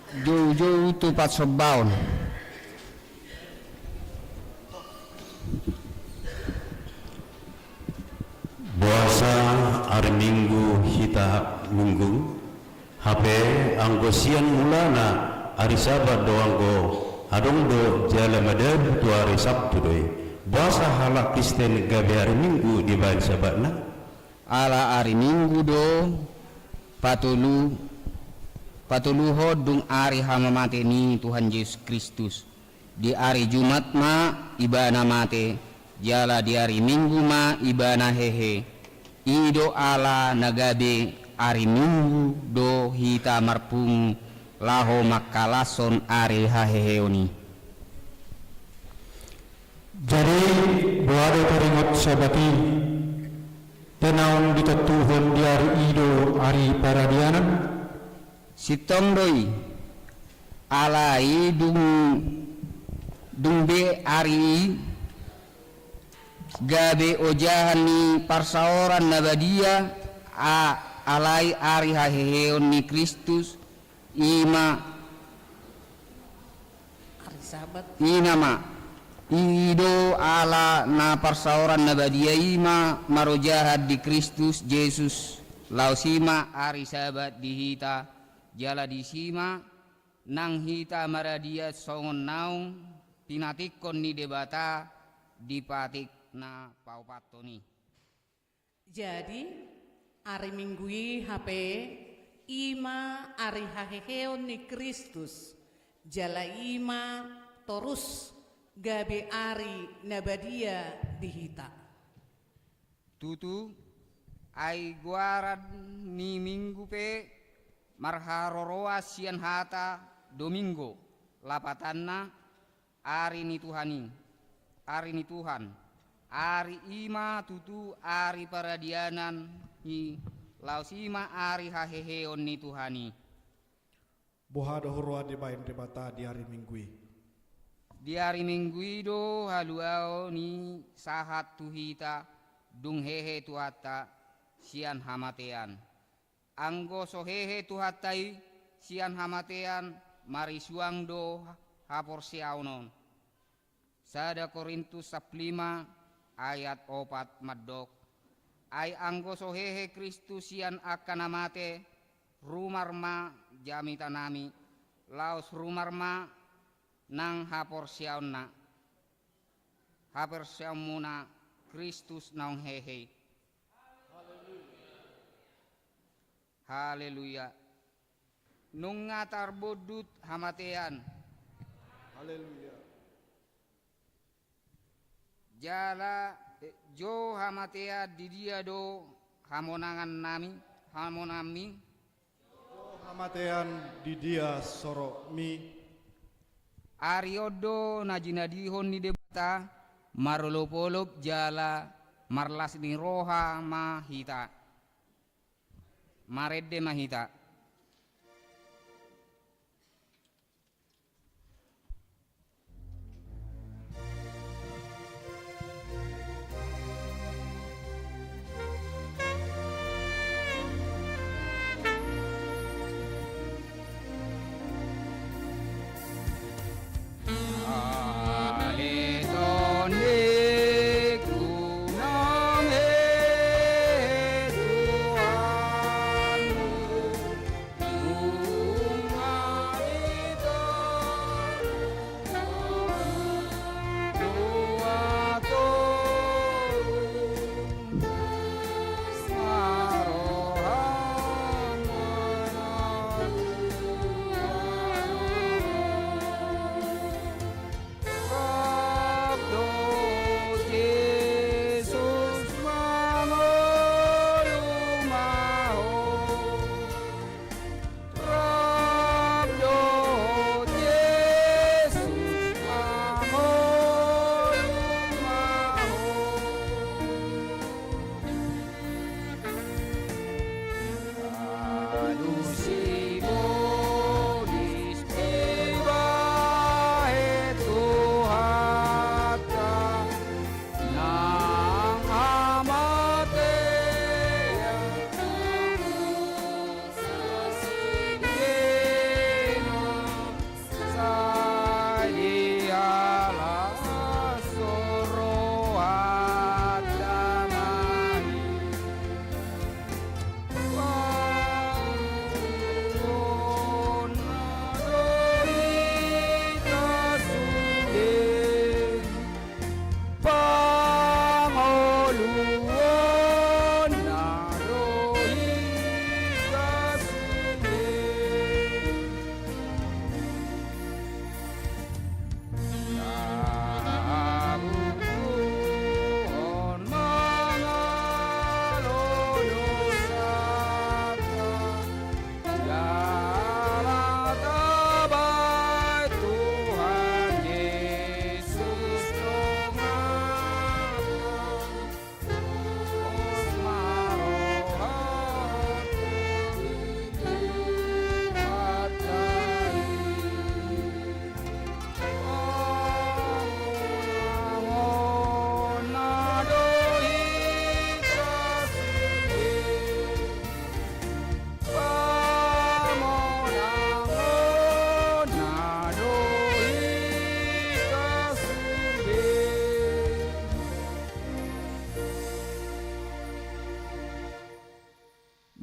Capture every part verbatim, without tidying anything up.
Joujou tu parsombaon. Boasa ari Minggu hita Minggu? Hape anggo sian mulana ari Sabat do, anggo adong do jala madabu tu ari Sabtu do i. Boasa halak Kristen gabe ari Minggu dibaen Sabatna? Ala ari Minggu do patolu, patoluhon dung ari hamamate ni Tuhan Jesus Kristus. Di ari Jumat ma ibana mate, jala di ari Minggu ma ibana hehe. I do ala na gabe ari Minggu do hita marpungu laho mangkalashon ari haheheon i. Jadi, boha do taringot Sabat i? Ate naung ditontuhon di ari i do ari paradianan? Sintong do i, alai dung, dung be ari i gabe ojahan ni parsaoran na badia, a, alai ari haheheon ni Kristus, i ma Ari Sabat. I nama, i do ala na parsaoran na badia i ma marojahan di Kristus Jesus, laos i ma ari Sabat di hita, jala disi ma nang hita maradian songon naung pinatingkon ni Debata di patik na paopathon i. Jadi, ari Minggu i hape i ma ari haheheon ni Kristus, jala i ma torus gabe ari na badia di hita. Tutu, ai goaran ni Minggu pe marharoroan sian hata Domingo, lapatanna, ari ni Tuhan i, ari ni Tuhan. Ari i ma tutu ari paradianan i, laos i ma ari haheheon ni Tuhan i. Boha do huroha dibaen Debata di ari Minggu i? Di ari Minggu i do haluaon i sahat tu hita, dung hehe Tuhanta sian hamatean. Anggo so hehe Tuhanta i sian hamatean, marisuang do haporseaon on. Sada Korintus sampulu lima ayat opat mandok, ai anggo so hehe Kristus sian angka na mate, rumar ma jamitanami, laos rumar ma nang haporseaonna, haporseaonmuna Kristus naung hehe i. Haleluya. Nunga tarbondut hamatean. Haleluya. Jala, eh, jo hamatean, di dia do hamonangannami, hamonanganmi? Jo hamatean, di dia sorokmi? Ari on do na jinadihon ni Debata, marolopolop jala marlas ni roha ma hita. Marende ma hita.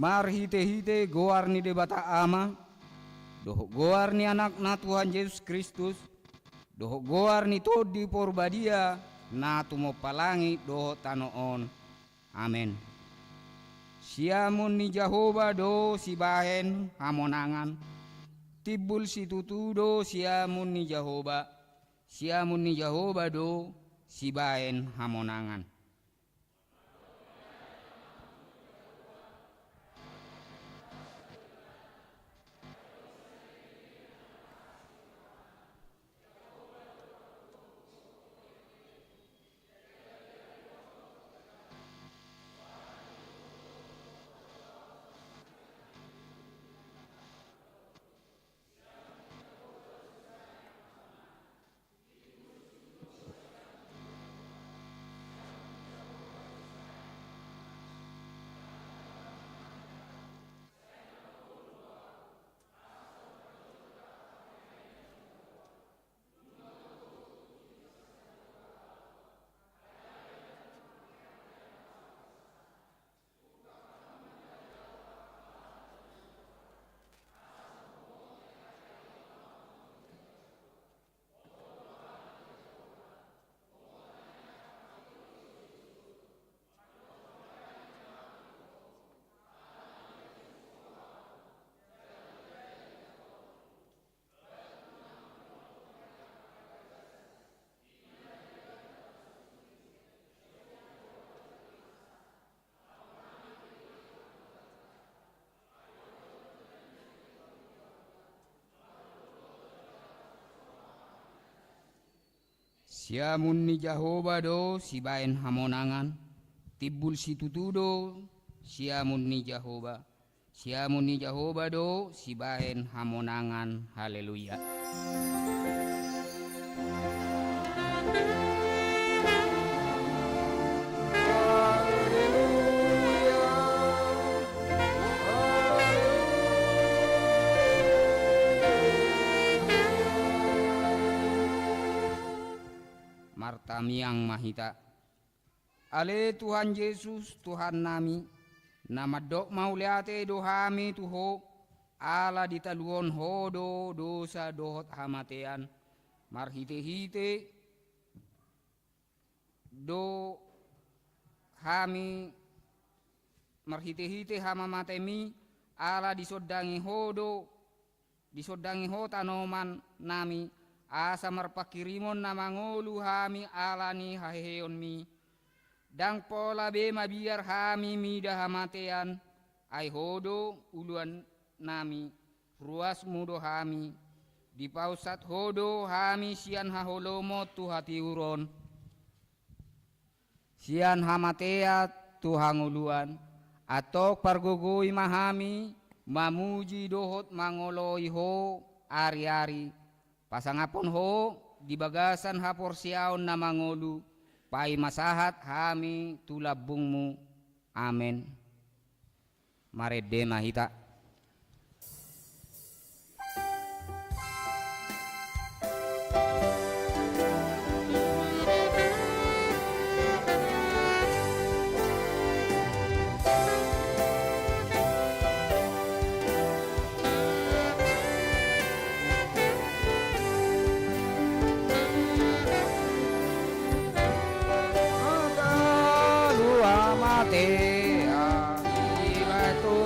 Marhite-hite goar ni Debata Ama, dohot goar ni Anakna Tuhan Jesus Kristus, dohot goar ni Tondi Porbadia, na tumompa langit dohot tano on. Amen. Siamun ni Jahowa do sibahen hamonangan, timbul situtu do siamun ni Jahowa, siamun ni Jahowa do sibahen hamonangan. Siamun ni Jahowa do sibahen hamonangan, timbul situtu do siamun ni Jahowa. Siamun ni Jahowa do sibahen hamonangan. Haleluya. Martamiang ma hita. Ale Tuhan Jesus, Tuhannami, na mandok mauliate do hami tu Ho, ala ditaluhon Ho do dosa dohot hamatean, marhite-hite do hami, marhite-hite hamamatemi, ala disondangi Ho do, disondangi Ho tanoman nami, asa marpanghirimon na mangolu hami ala ni haheheonmi. Ndang pola be mabiar hami mida hamatean, ai Ho do uluan nami, ruasmu do hami, dipausat Ho do hami sian haholomon tu hatiuron. Sian hamatean tu hangoluan, antong pargogoi ma hami, mamuji dohot mangoloi Ho ari-ari, pasangaphon Ho di bagasan haporseaon na mangolu, paima sahat hami tu lambungmu. Amen. Marende ma hita. Talu hamatean, iba tu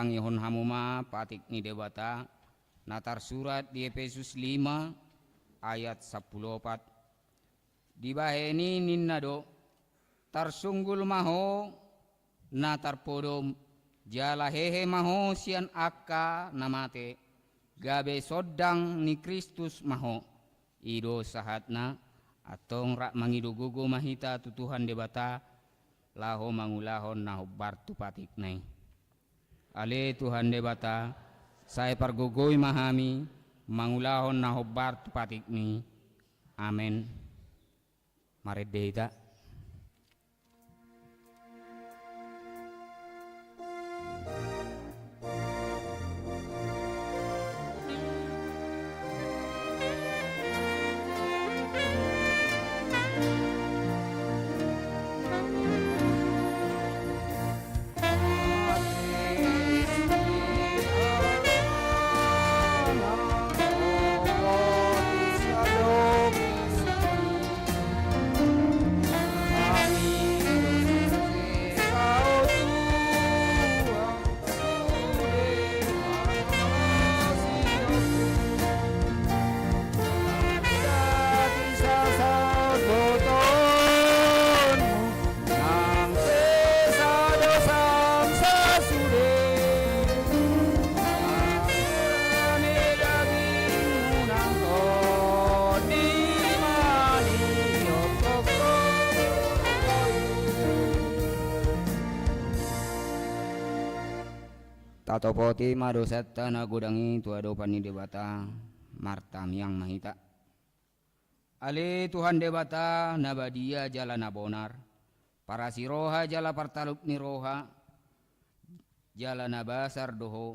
Tangihon hamu ma patik ni Debata, na tarsurat di Epesus lima ayat sampulu opat. Dibahen i ninna do: Tarsunggul ma ho na tarpodom, jala hehe ma ho sian angka na mate, gabe sondang ni Kristus ma ho. I do sahatna. Antong rap mangido gogo ma hita tu Tuhan Debata, laho mangulahon na hombar tu patikna i. Ale Tuhan Debata, sai pargogoi ma hami mangulahon na hombar tu patikmi. Amen. Marende hita. Tatopoti ma dosanta na godang i tu adopan ni Debata, martamiang ma hita. Ale Tuhan Debata, na badia jala na bonar, parasi roha jala partalup ni roha, jala na basar do Ho,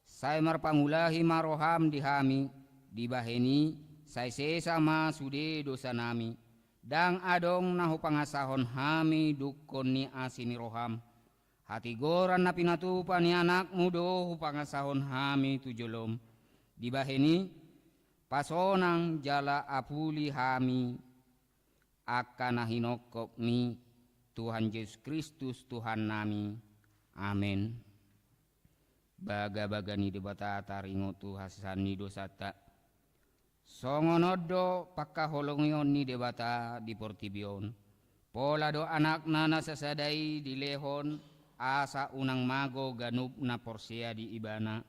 sai marpangulahi ma roham di hami, dibahen i sai sesa ma sude dosanami, ndang adong na hupangasahon hami dungkon ni asi ni roham. Hatigoran na pinatupa ni Anakmu do hupangasahon hami tu jolom. Dibahen i, pasonang jala apuli hami, angka na hinongkopmi, Tuhan Jesus Kristus Tuhannami. Amen. Bagabaga ni Debata taringot tu hasesaan ni dosanta. Songon on do pangkaholongion ni Debata di portibi on. Pola do Anakna na sasada i dilehon, asa unang mago ganup na porsea di Ibana,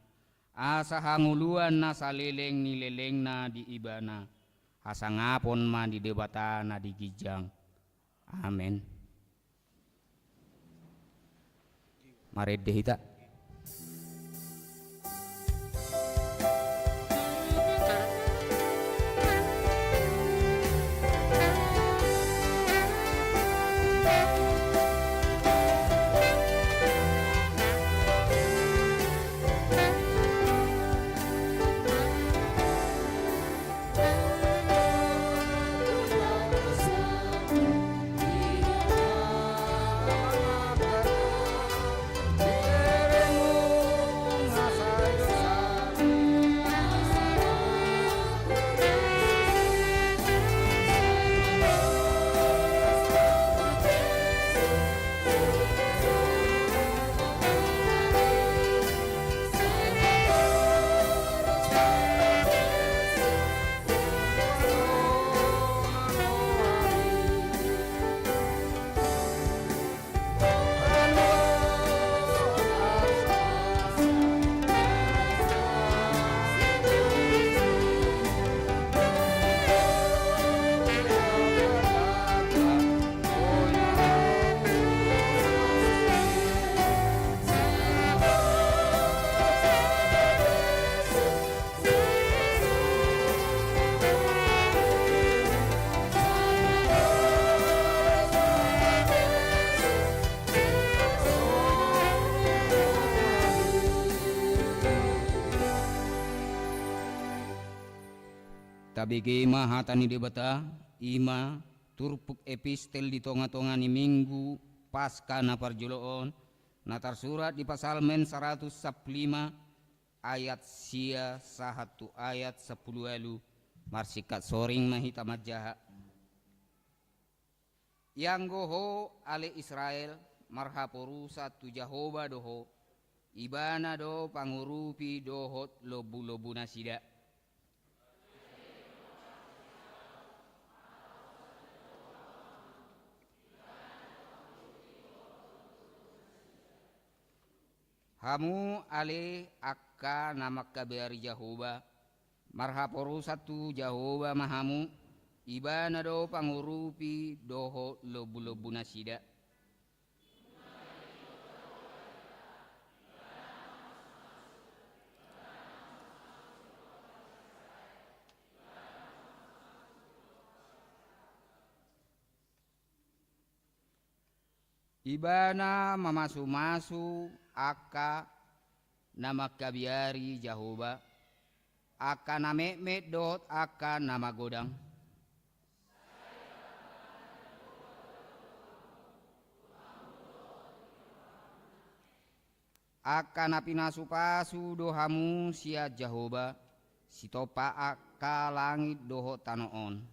asa hangoluan na saleleng ni lelengna di Ibana. Hasangapon ma di Debata na di ginjang. Amen. Marende hita. Tabege ma hata ni Debata, i ma turpuk epistel di tongatonga ni Minggu Paska na parjolo on, na tarsurat di Psalmen saratus sampulu lima, ayat sia sahat tu ayat sampulu ualu, marsingkat soring ma hita manjaha. Ianggo ho, ale Israel, marhaporusan tu Jahowa do ho, Ibana do pangurupi dohot lombu-lombu nasida. Hamu ale angka na mangkabiari Jahowa, marhaporusan tu Jahowa ma hamu, Ibana do pangurupi dohot lombu-lombu nasida. Ibana mamasu-masu angka na mangkabiari Jahowa, angka na metmet dohot angka na magodang. Angka na pinasu-pasu do hamu sian Jahowa, sitompa angka langit dohot tano on.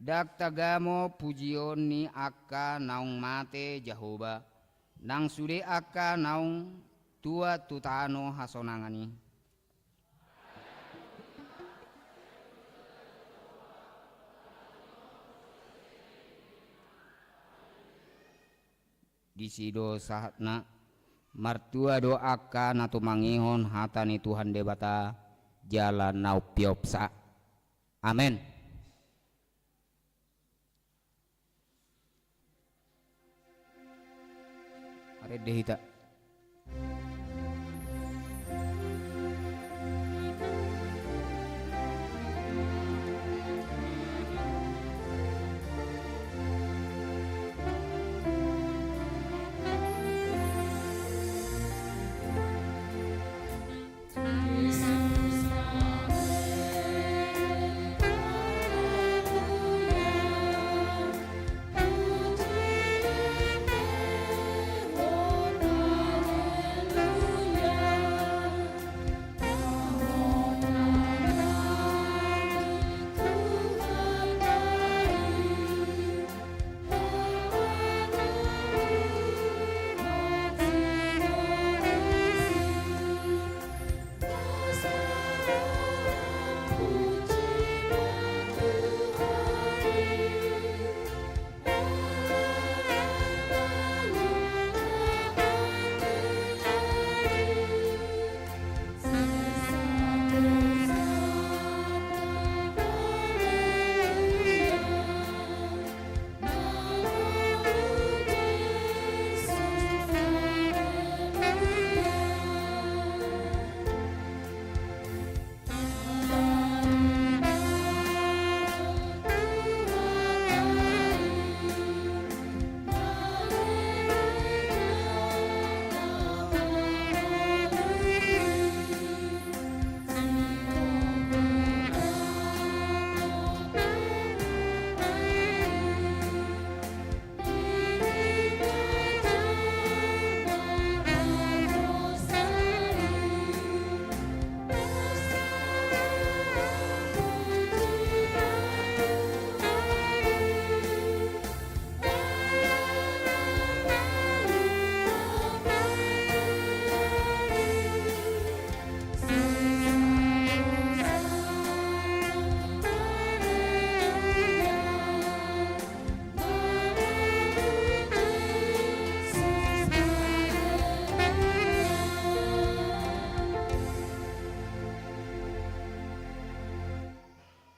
Ndang tagamo pujion ni angka naung mate Jahowa, nang sude angka naung tuat tu tano hasonangan i. Disi do sahatna. Martua do angka na tumangihon hata ni Tuhan Debata jala na umpeopsa. Amen. Marende hita.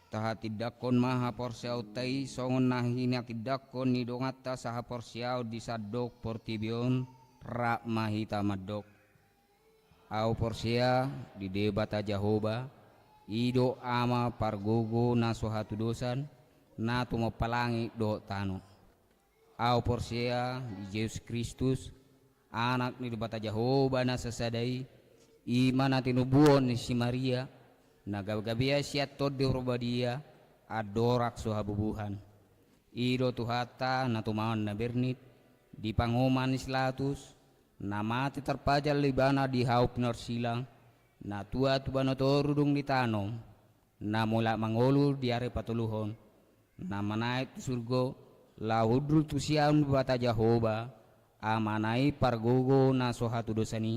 Tahatindangkon ma haporseaonta i songon na hinatindangkon ni donganta sahaporseaon di sandok portibi on. Rap ma hita mandok. Ahu porsea di Debata Jahowa, i do Ama pargogo na so hatudosan, na tumompa langit dohot tano. Ahu porsea di Jesus Kristus, Anak ni Debata Jahowa na sasada i, i ma na tinubuhon ni si Maria, na gabe-gabean sian Tondi Porbadia, andorang so habubuhan. I do Tuhanta na tumaon na bernit, di panguhuman ni si Latus, na mate tarpajal ibana di hau pinorsilang, na tuat tu banua toru dung di tano. na mulak mangolu di ari patoluhon, na manaek tu surgo, laho hundul tu siamun Debata Jahowa, Amana i pargogo na so hatudosan i.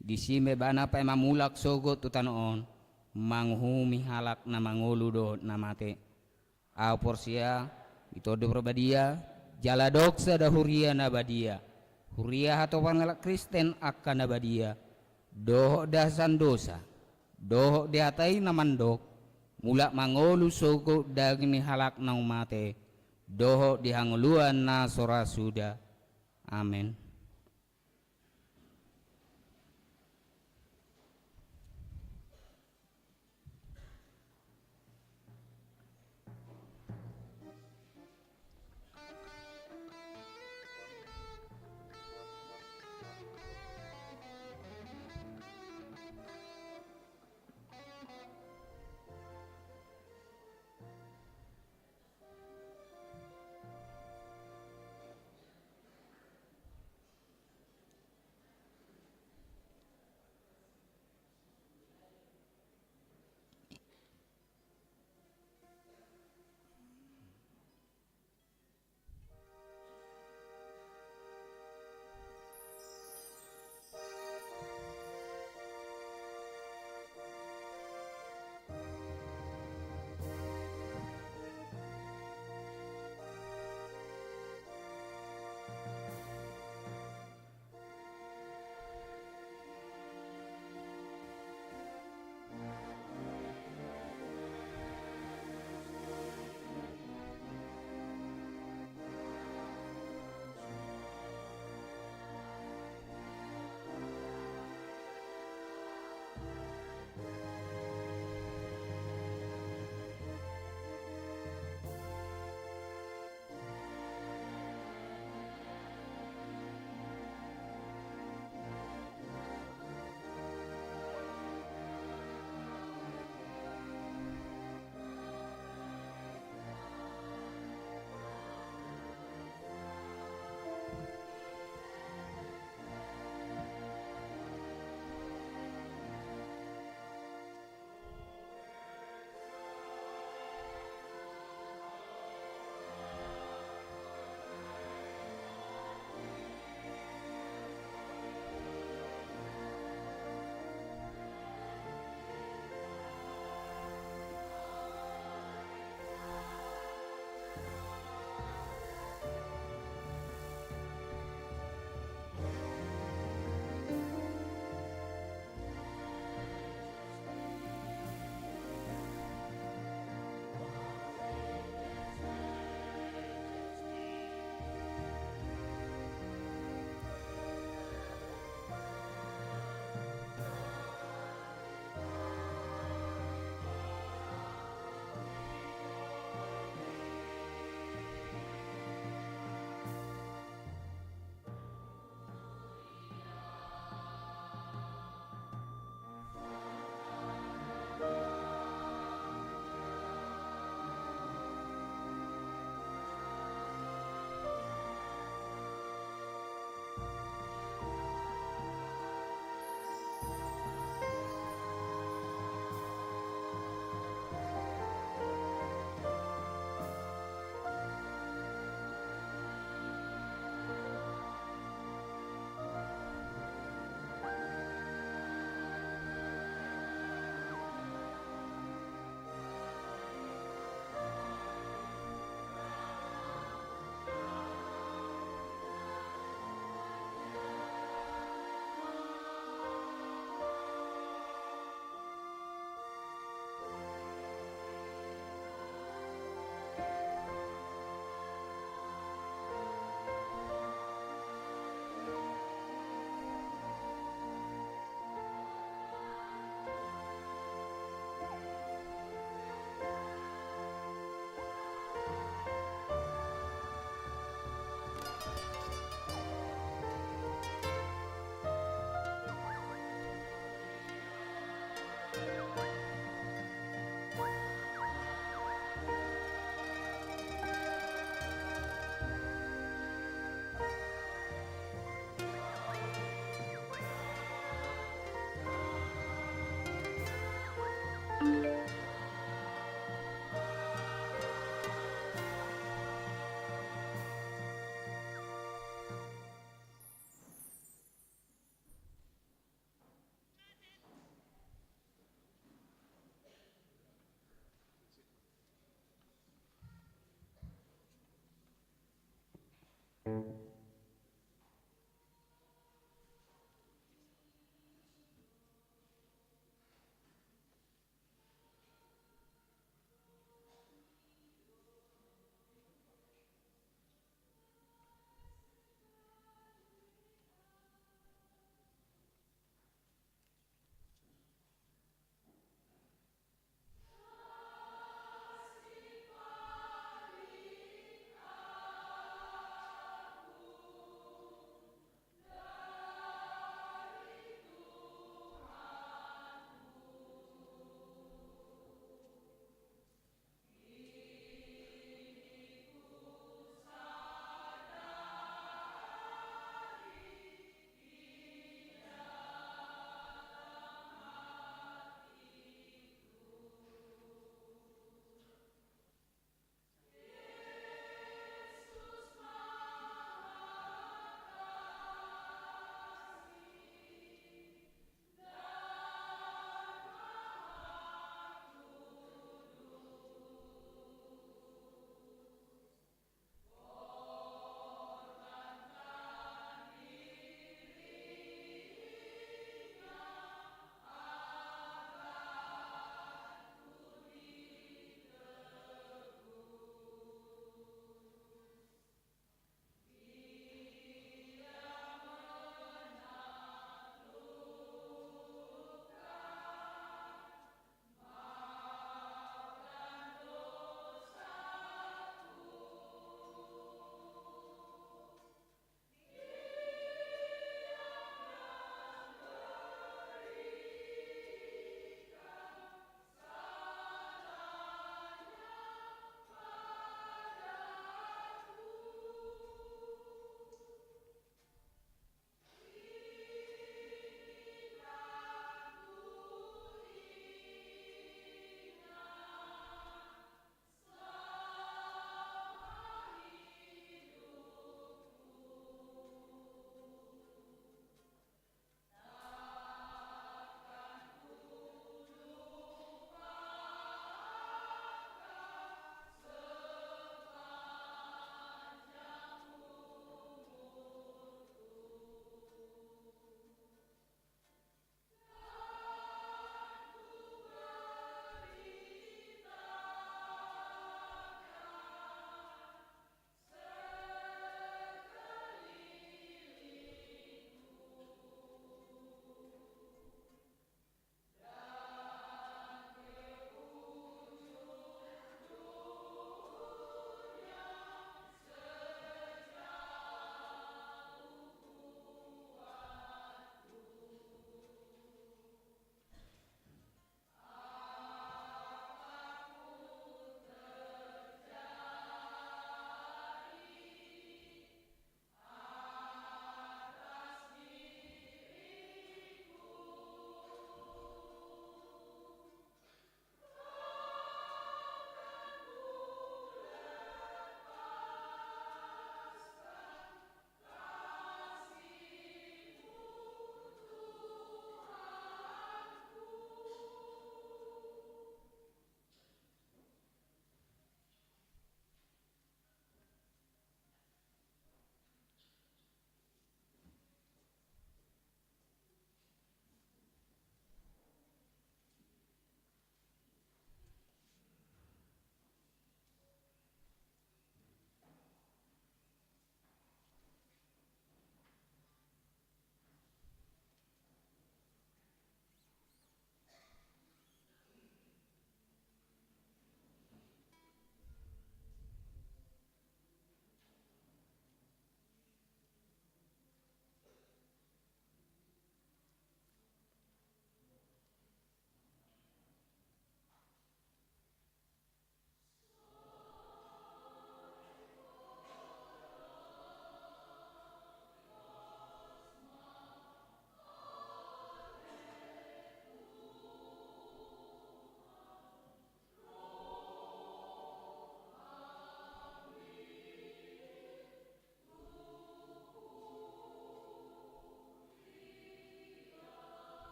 Disi ma ibana paima mulak sogot tu tano on, manguhumi halak na mangolu dohot na mate. Ahu porsea di Tondi Parbadia, jala adong sada huria na badia, huria hatopan halak Kristen angka na badia, dohot di hasesaan dosa, dohot di hata i na mandok, mulak mangolu sogot daging ni halak naung mate, dohot di hangoluan na so ra suda. Amen.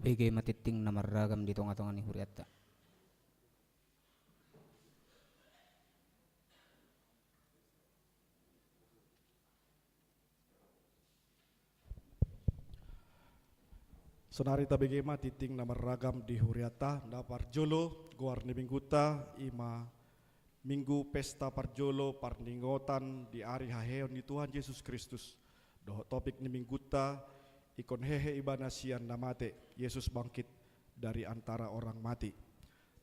Bege ma tingting na marragam di tonga-tonga ni hurianta. Sonari tabege ma tingting na marragam di hurianta. Na parjolo, goar ni minggunta i ma Minggu pesta parjolo parningotan di ari haheheon ni Tuhan Jesus Kristus. Dohot topik ni minggunta, ingkon hehe ibana sian na mate, Yesus bangkit dari antara orang mati.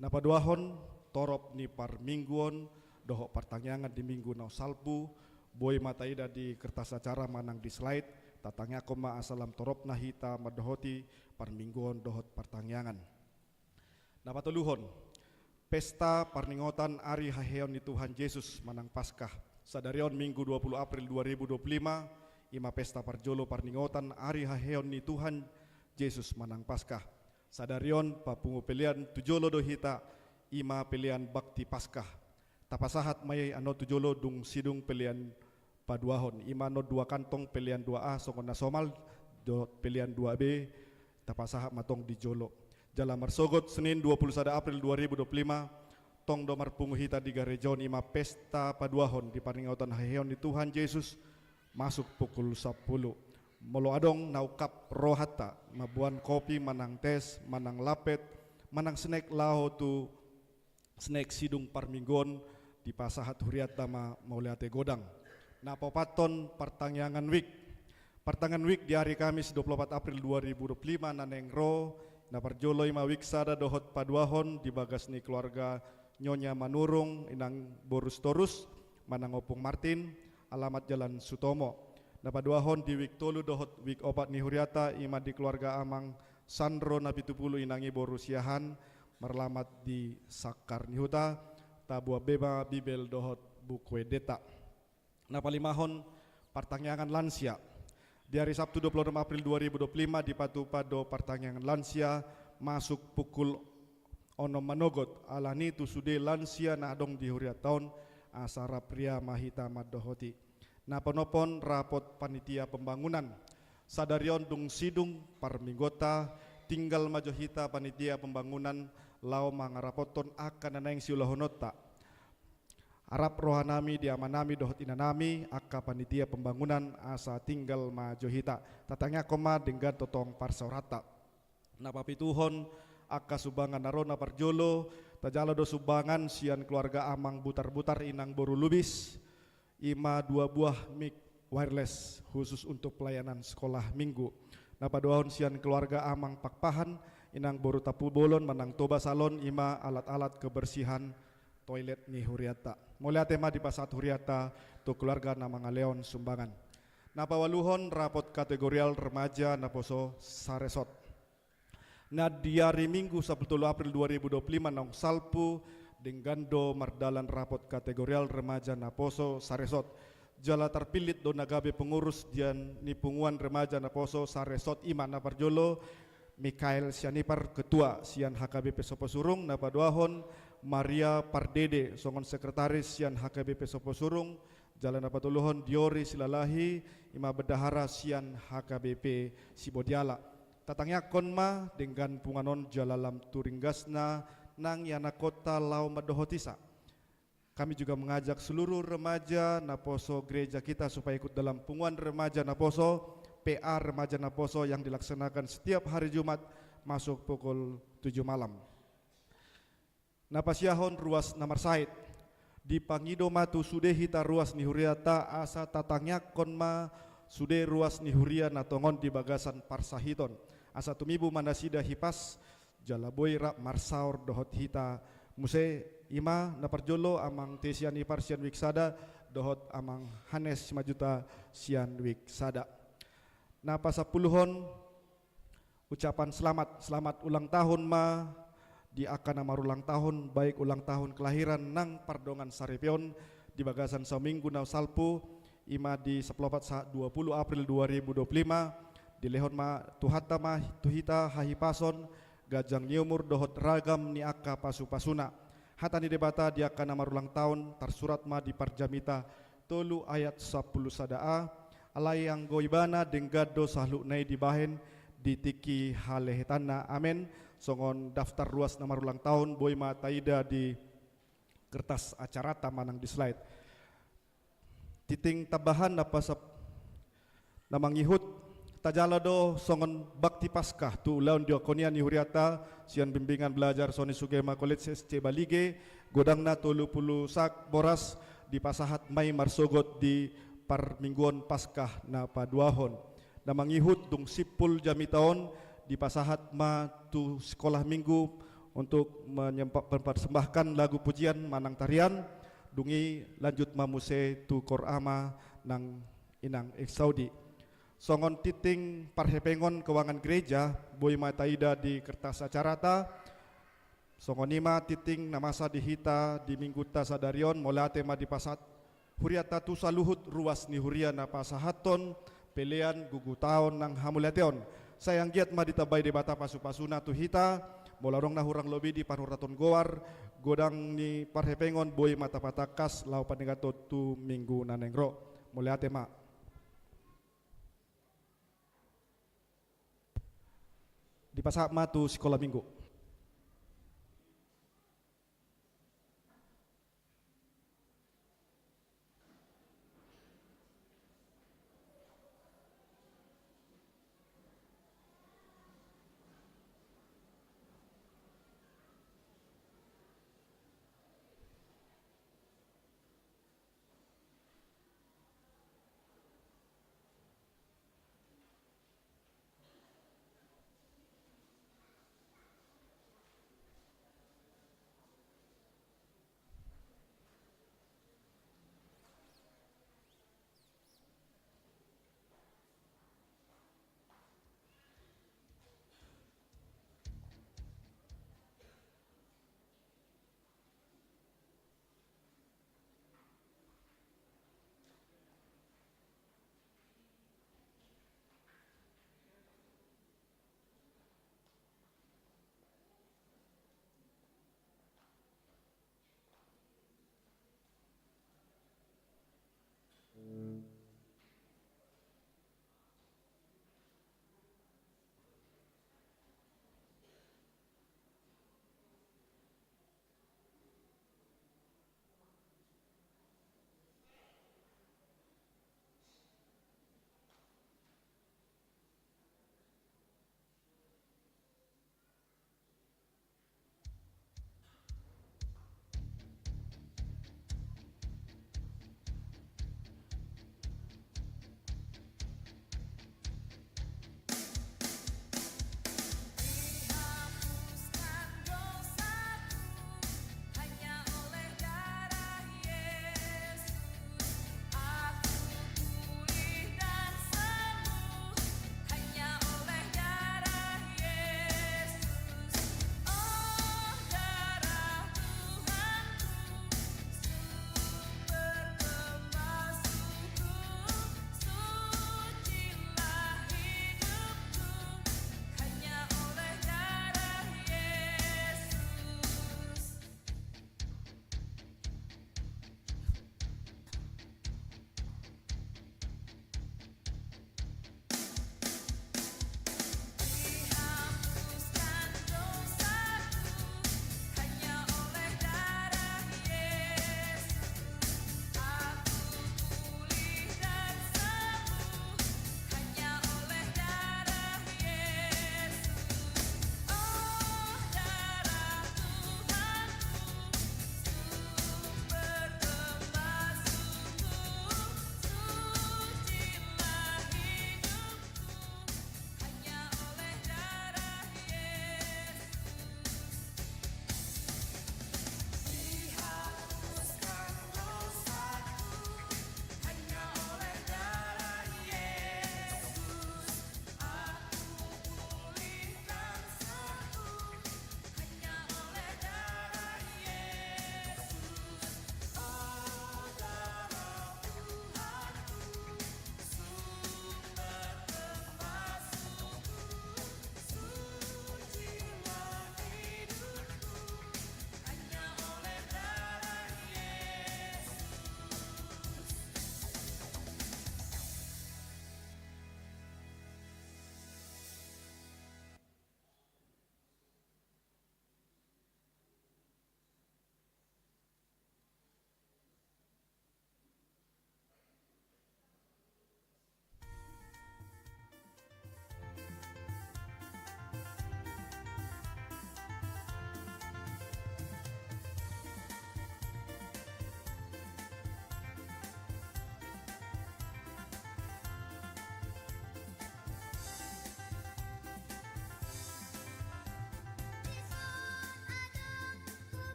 Na paduahon, torop ni parminggu on dohot partangiangan di minggu na salpu, boi ma taida di kertas acara manang di slide. Tatangiangkon ma asa lam toropna hita mandohoti parminggu on dohot partangiangan. Na patoluhon, pesta parningotan ari haheheon ni Tuhan Jesus manang Paskah. Sadari on Minggu dua puluh April dua ribu dua puluh lima, i ma pesta parjolo parningotan ari haheheon ni Tuhan Jesus manang Paskah. Sadari on papungu pelean tu jolo do hita, i ma pelean bakti Paskah. Tapasahat ma i annon tu jolo dung sidung pelean paduahon, i ma annon dua kantong, pelean dua A songon na somal dohot pelean dua B, tapasahat ma tong di jolo. Jala marsogot Senin dua puluh sada April dua ribu dua puluh lima, tong do marpungu hita di gareja on, i ma pesta paduahon di parningotan haheheon ni Tuhan Jesus, masuk pukul sampulu. Molo adong na ungkap rohanta mamboan kopi manang tes manang lapet manang snack laho tu snack sidung parmingguon, dipasahat hurianta ma mauliate godang. Na paopathon, partangiangan wijk. Partangiangan wijk di ari Kamis dua puluh opat April dua ribu dua puluh lima na naeng ro, na parjolo i ma wijk sada dohot paduahon di bagas ni keluarga Nyonya Manurung, inang boru Sitorus, manang Ompung Martin, alamat Jalan Sutomo. Na paduahon di wijk tolu dohot wijk opat ni hurianta, i ma di keluarga amang Sandro Napitupulu, inang i boru Siahaan, maralamat di Sangkar ni Huta. Taboan be ma Bibel dohot Buku Endenta. Na palimahon, partangiangan lansia. Di ari Sabtu dua puluh enam April dua ribu dua puluh lima dipatupa do partangiangan lansia masuk pukul onom manogot, alani tu sude lansia na adong di hurianta on, asa rap ria ma hita mandohoti. Na paonomhon, rapot panitia pembangunan. Sadari on dung sidung parmingguonta, tinggal ma jo hita panitia pembangunan laho mangarapothon angka na naeng siulahononta. Arap rohanami di amanami dohot inanami, angka panitia pembangunan, asa tinggal ma jo hita. Tatangiangkon ma denggan tongtong parsaoranta. Na papituhon, angka sumbangan na ro. Na parjolo, tajalo do sumbangan sian keluarga amang Butarbutar, inang boru Lubis, i ma dua buah mic wireless khusus untuk pelayanan sekolah minggu. Na paduahon sian keluarga amang Pakpahan, inang boru Tampubolon manang Toba Salon, i ma alat-alat kebersihan toilet ni hurianta. Mauliate ma dipasahat hurianta tu keluarga na mangalehon sumbangan. Na paualuhon, rapot kategorial remaja naposo saresot. Na di ari Minggu sampulu tolu April dua ribu dua puluh lima naung salpu, denggan do mardalan rapot kategorial remaja naposo saresot. Jala tarpillit do na gabe pengurus di an-, ni punguan remaja naposo saresot, i ma na parjolo Mikael Sianipar, ketua sian H K B P Soposurung, na paduahon Maria Pardede songon sekretaris sian H K B P Soposurung, jala na patoluhon Diori Silalahi, i ma bendahara sian H K B P Sibodiala. Tatangiangkon ma denggan punguan on jala lam tu ringgasna nang ianakhonta laho mandohotisa. Kami juga mengajak seluruh remaja naposo gereja kita supaya ikut dalam punguan remaja naposo, P A remaja naposo yang dilaksanakan setiap hari Jumat masuk pukul tujuh malam. Na pasiahon, ruas na marsahit. Dipangido ma tu sude hita ruas ni hurianta, asa tatangiangkon ma sude ruas ni huria na tongon di bagasan parsahiton, asa tumibu ma nasida hipas, jala boi rap marsaor dohot hita muse. I ma na parjolo amang T Sianipar sian wijk sada dohot amang Hanes Simanjuntak sian wijk sada. Na pasampuluhon, ucapan selamat, selamat ulang tahun ma di angka na marulang tahun, baik ulang tahun kelahiran nang pardongan saripeon di bagasan saominggu na salpu, i ma di sampulu opat sahat dua puluh April dua ribu dua puluh lima, dilehon ma Tuhanta ma tu hita hahipason, ganjang ni umur dohot ragam ni angka pasupasuna. Hata ni Debata di angka na marulang tahun tarsurat ma di Parjamita tolu ayat sampulu sada a, alai anggo Ibana denggan do saluhutna i dibahen, di tingki halehetanna. Amen. Songon daftar ruas na marulang taon, boi ma taida di kertas acarata manang di slide. Tintin tambahan na pasap na mangihut, tajalo do songon bakti Paskah tu ulaon diakonia ni huriata sian bimbingan belajar Soni Sugema College S C Balige, godangna tolu pulu sak boras, dipasahat ma i marsogot di parmingguon Paskah na paduahon. Na mangihut dung simpul jamita on, dipasahat ma tu sikola minggu untuk menyempa-, mempersembahkan lagu pujian manang tarian, dung i lanjut ma muse tu koor ama nang inang Eksaudi. Songon tintin parhepengon keuangan gereja, boi ma taida di kertas acarata. Songon i ma tintin na masa di hita di minggunta sadari on, mauliate ma dipasahat hurianta tu saluhut ruas ni huria na pasahathon pelean, gugutaon nang hamauliateon. Sai anggiat ma ditambai Debata pasupasuna tu hita, molo adong na hurang lobi di parhoraton goar, godang ni parhepengon boi ma tapatangkas laho paningaton tu minggu na naeng ro. Mauliate ma. Dipasahat ma tu sikola minggu.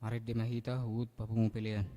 Marende ma hita huhut papungu pelean.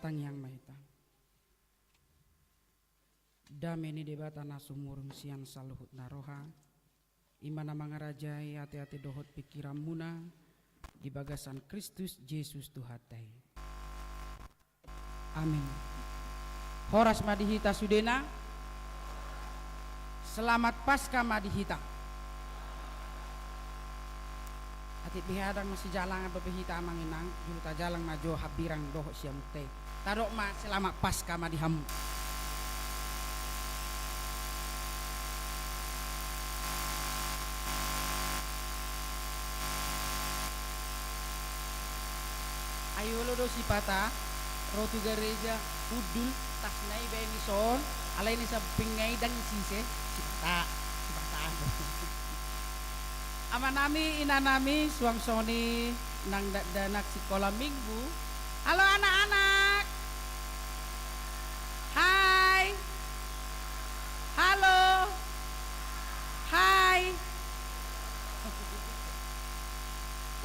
Tangiang ma hita. Dame ni Debata na sumurung sian saluhut na roha, i ma na mangarajai ateate dohot pingkiranmuna di bagasan Kristus Jesus Tuhanta i. Amin. Horas ma di hita sudena. Selamat Paskah ma di hita. Atik beha dang masijalangan dope hita amang inang, julu tajalang ma jo hambirang dohot siamunta i. Tadok ma selamat Paskah ma di hamu. Ai olo do sipata ro tu gareja hundul, tasna i baen i son, alai na sampingna i dang isi ise, sipata, sipata anu. Amanami, inanami, suang songon i nang dakdanak sikola minggu. Halo anak-anak. Hai. Halo. Hai.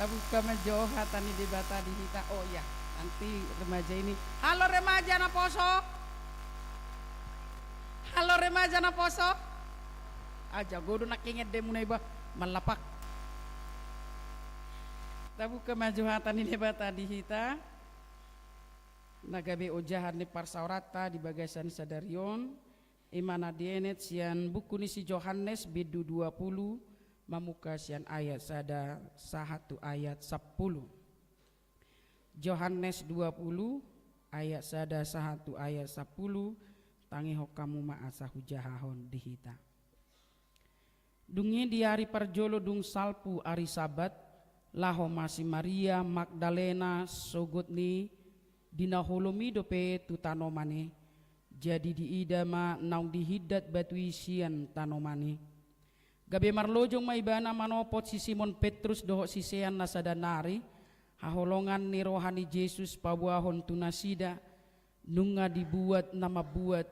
Tabuka ma jo hata ni Debata di hita. Oh iya, nanti remaja ini. Halo remaja na poso. Halo remaja na poso. Ah, jago do nangkin endemuna iba, mallapak. Tabuka ma jo hata ni Debata di hita. Na gabe ojahan ni parsaoranta di bagasan sadari on, i ma na dienet sian buku ni si Johannes bindu dua pulu, mamungka sian ayat sada sahat tu ayat sampulu. Johannes dua pulu ayat sada sahat tu ayat sampulu, tangihon hamu ma asa hujahahon di hita. Dung i di ari parjolo dung salpu ari Sabat, laho ma si Maria Magdalena sogot ni di na holom i dope tu tanoman i, jadi diida ma naung dihindat batu i sian tanoman i. Gabe marlojong ma ibana manopot si Simon Petrus dohot sisean na sada nari, haholongan ni roha ni Jesus paboahon tu nasida, nunga dibuat na mambuat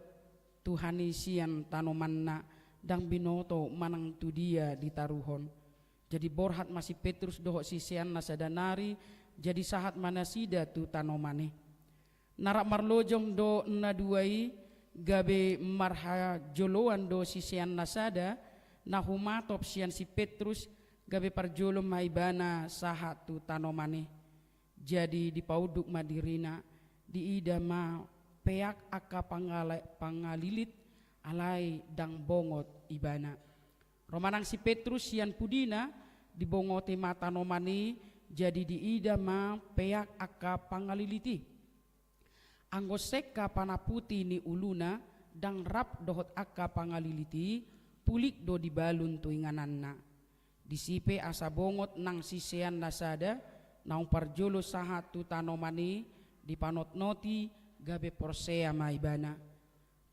Tuhan i sian tanomanna, dang binoto manang tu dia ditaruhon. Jadi borhat ma si Petrus dohot sisean na sada nari, jadi sahat ma nasida tu tanoman i. Na rap marlojong do na dua i, gabe marhajoloan do sisean na sada, na humatop sian si Petrus, gabe parjolo ma ibana sahat tu tanoman i. Jadi dipaunduk ma dirina, diida ma peak angka pangala-, pangalilit, alai dang bongot ibana. Ro ma nang si Petrus sian pudina, dibongoti ma tanoman i, jadi diida ma peak angka pangalilit i. Anggo sengka panaputi ni uluna, dang rap dohot angka pangalilit i, pulik do dibalun tu ingananna. Disi pe asa bongot nang sisean na sada, naung parjolo sahat tu tanoman i, dipanotnoti, gabe porsea ma ibana.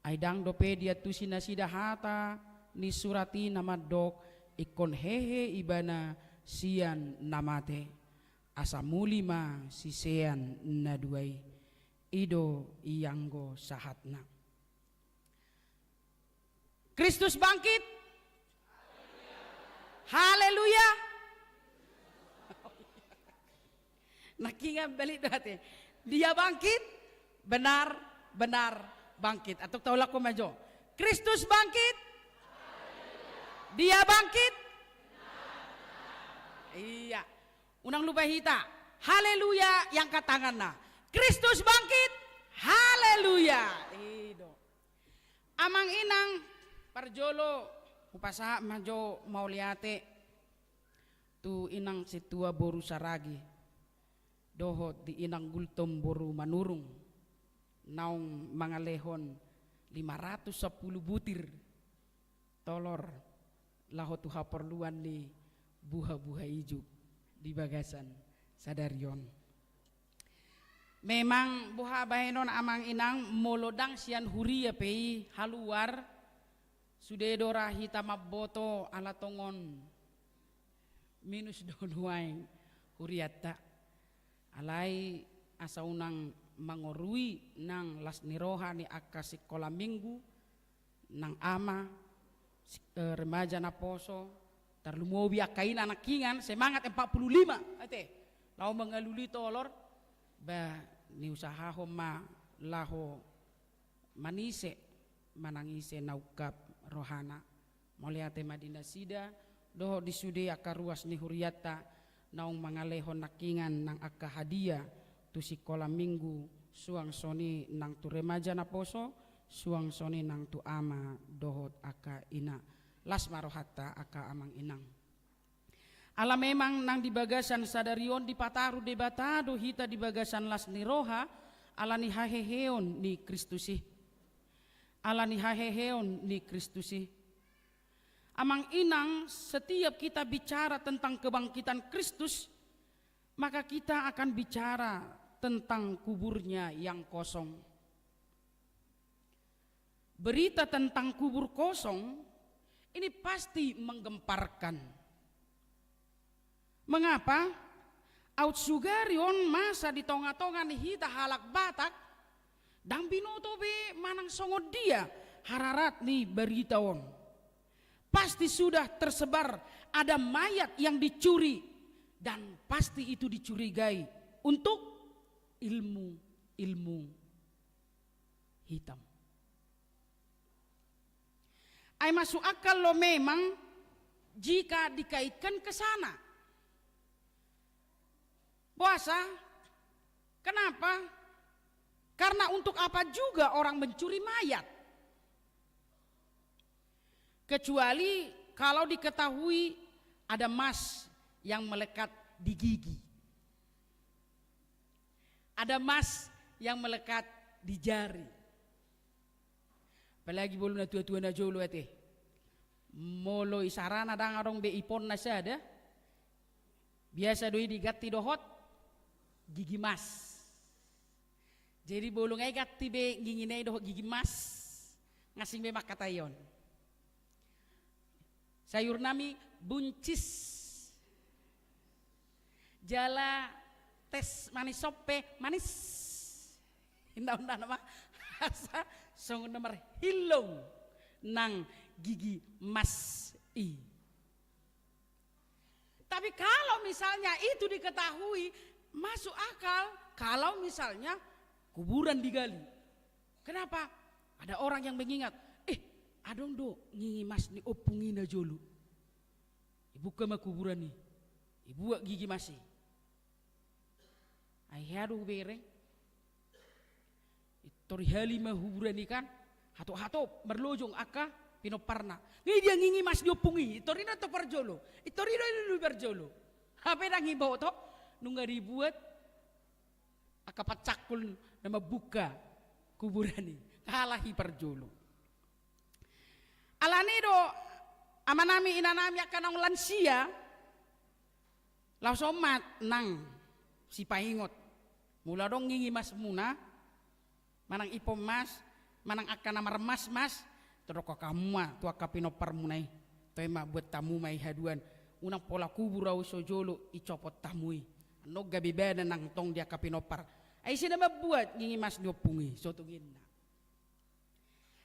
Ai dang dope diantusi nasida hata ni surat i na mandok, ingkon hehe ibana sian na mate. Asa muli ma sisean na dua i. I do ianggo sahatna. Kristus bangkit. Haleluya. Nangkiningan balik do ate. Dia bangkit, benar, benar bangkit. Antong taulak ma jo. Kristus bangkit. Dia bangkit. Iya. Unang lupa hita. Haleluya, angkat tanganna. Kristus bangkit. Haleluya. I do. Amang inang, parjolo hupasahat ma jo mauliate tu inang sintua boru Saragi dohot di inang Gultom boru Manurung, naung mangalehon lima ratus sampulu butir tolor laho tu haporluan ni buha-buha ijuk di bagasan sadari on. Memang boha bahenon amang inang, molo dang sian huria pe i haluar, sude do ra hita mamboto ala tongon minus do nuaeng hurianta. Alai asa unang mangorui nang las ni roha ni angka sikola minggu, nang ama, si-, eh, remaja na poso, tarlumobi angka ina nangkiningan, semangat empat puluh lima, ate. Laho mangalului tolor, ba, niusahahon ma laho manise manang ise na ungkap rohana. Mauliate ma di nasida dohot di sude angka ruas ni hurianta naung mangalehon nangkingan nang angka hadia tu sikola minggu, suang songon i nang tu remaja naposo, suang songon i nang tu ama dohot angka ina. Las ma rohanta angka amang inang. Ala memang nang di bagasan sadari on dipataru Debata do hita di bagasan las ni roha, ala ni haheheon ni Kristus i. Ala ni haheheon ni Kristus i. Amang inang, setiap kita bicara tentang kebangkitan Kristus, maka kita akan bicara tentang kuburnya yang kosong. Berita tentang kubur kosong ini pasti menggemparkan. Mengapa? Aut sugari on masa di tonga-tonga ni hita halak Batak, ndang binoto be manang songon dia hararat ni barita on. Pasti sudah tersebar ada mayat yang dicuri dan pasti itu dicurigai untuk ilmu-ilmu hitam. Ai masuk akal lo memang jika dikaitkan ke sana. Boasa? Kenapa? Karena untuk apa juga orang mencuri mayat? Kecuali kalau diketahui ada mas yang melekat di gigi. Ada mas yang melekat di jari. Apalagi molo na tua-tua na jolo ate. Molo isarana ndang adong be iponna sada. Biasa do i diganti dohot gigi mas. Jadi molo nga iganti be gigi nai dohot gigi mas, nga asing be mangkatai on. Sayur nami buncis. Jala tes manis sope manis. Inda unda nama asa songon na marhilong nang gigi mas i. Tapi kalau misalnya itu diketahui, masuk akal kalau misalnya kuburan digali. Kenapa? Ada orang yang mengingat, eh, adong do gigi mas ni ompung i na jolo. Ibuka ma kuburan i, ibuat gigi mas i. Ai hea do hubereng. Itor ihali ma kuburan i kan, hatop-hatop marlojong angka pinomparna. Nga i dia gigi mas ni ompung i, itor i na tu parjolo. Itor i do i parjolo. Hape ndang iboto, nunga dibuat angka pancangkul na mambuka kuburan i. Kalah i parjolo. Alani do amanami inanami angka naung lansia, laos on ma nang sipaingot. Molo adong gigi masmuna, manang ipon mas, manang angka na marmasmas, todok hamu ma tu angka pinomparmuna i. Toe ma buat hamu ma i haduan. Unang pola kubur ahu so jolo icopot hamu i. Annon gabe bana nang tong di angka pinompar. Ai ise na mambuat gigi mas ni ompung i, so tung inna.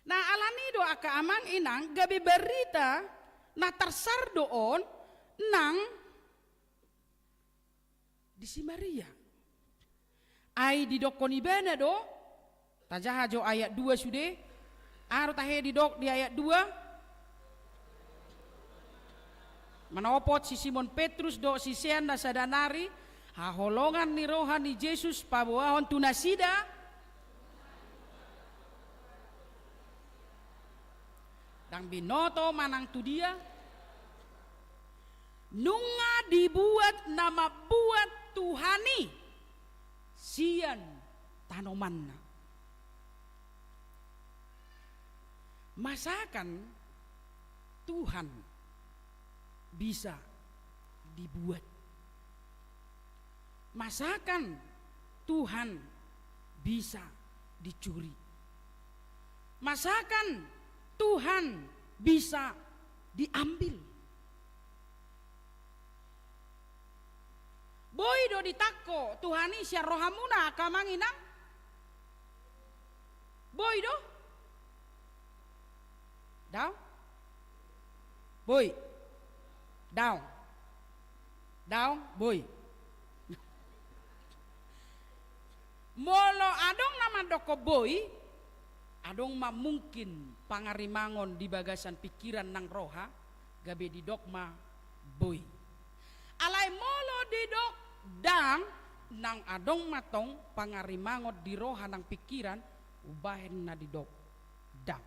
Nah, alani do angka amang inang gabe barita na tarsar do on nang di si Maria. Ai didokkon ibana do, tajaha jo ayat dua sude, aha do tahe didok di ayat dua? Manopot si Simon Petrus dohot sisean na sada nari, haholongan ni roha ni Jesus paboahon tu nasida. Ndang binoto manang tu dia. Nunga dibuat na mambuat Tuhan i sian tanomanna. Masakan Tuhan bisa dibuat. Masakan Tuhan bisa dicuri. Masakan Tuhan bisa diambil. Boi do ditangko Tuhan i sian rohamuna angka amang inang? Boi do? Daong? Boi. Daong. Daong, boi. Molo adong na mandokkon boi, adong ma mungkin pangarimangon di bagasan pingkiran nang roha, gabe didok ma boi. Alai molo didok ndang, nang adong ma tong pangarimangon di roha nang pingkiran, umbahen na didok ndang.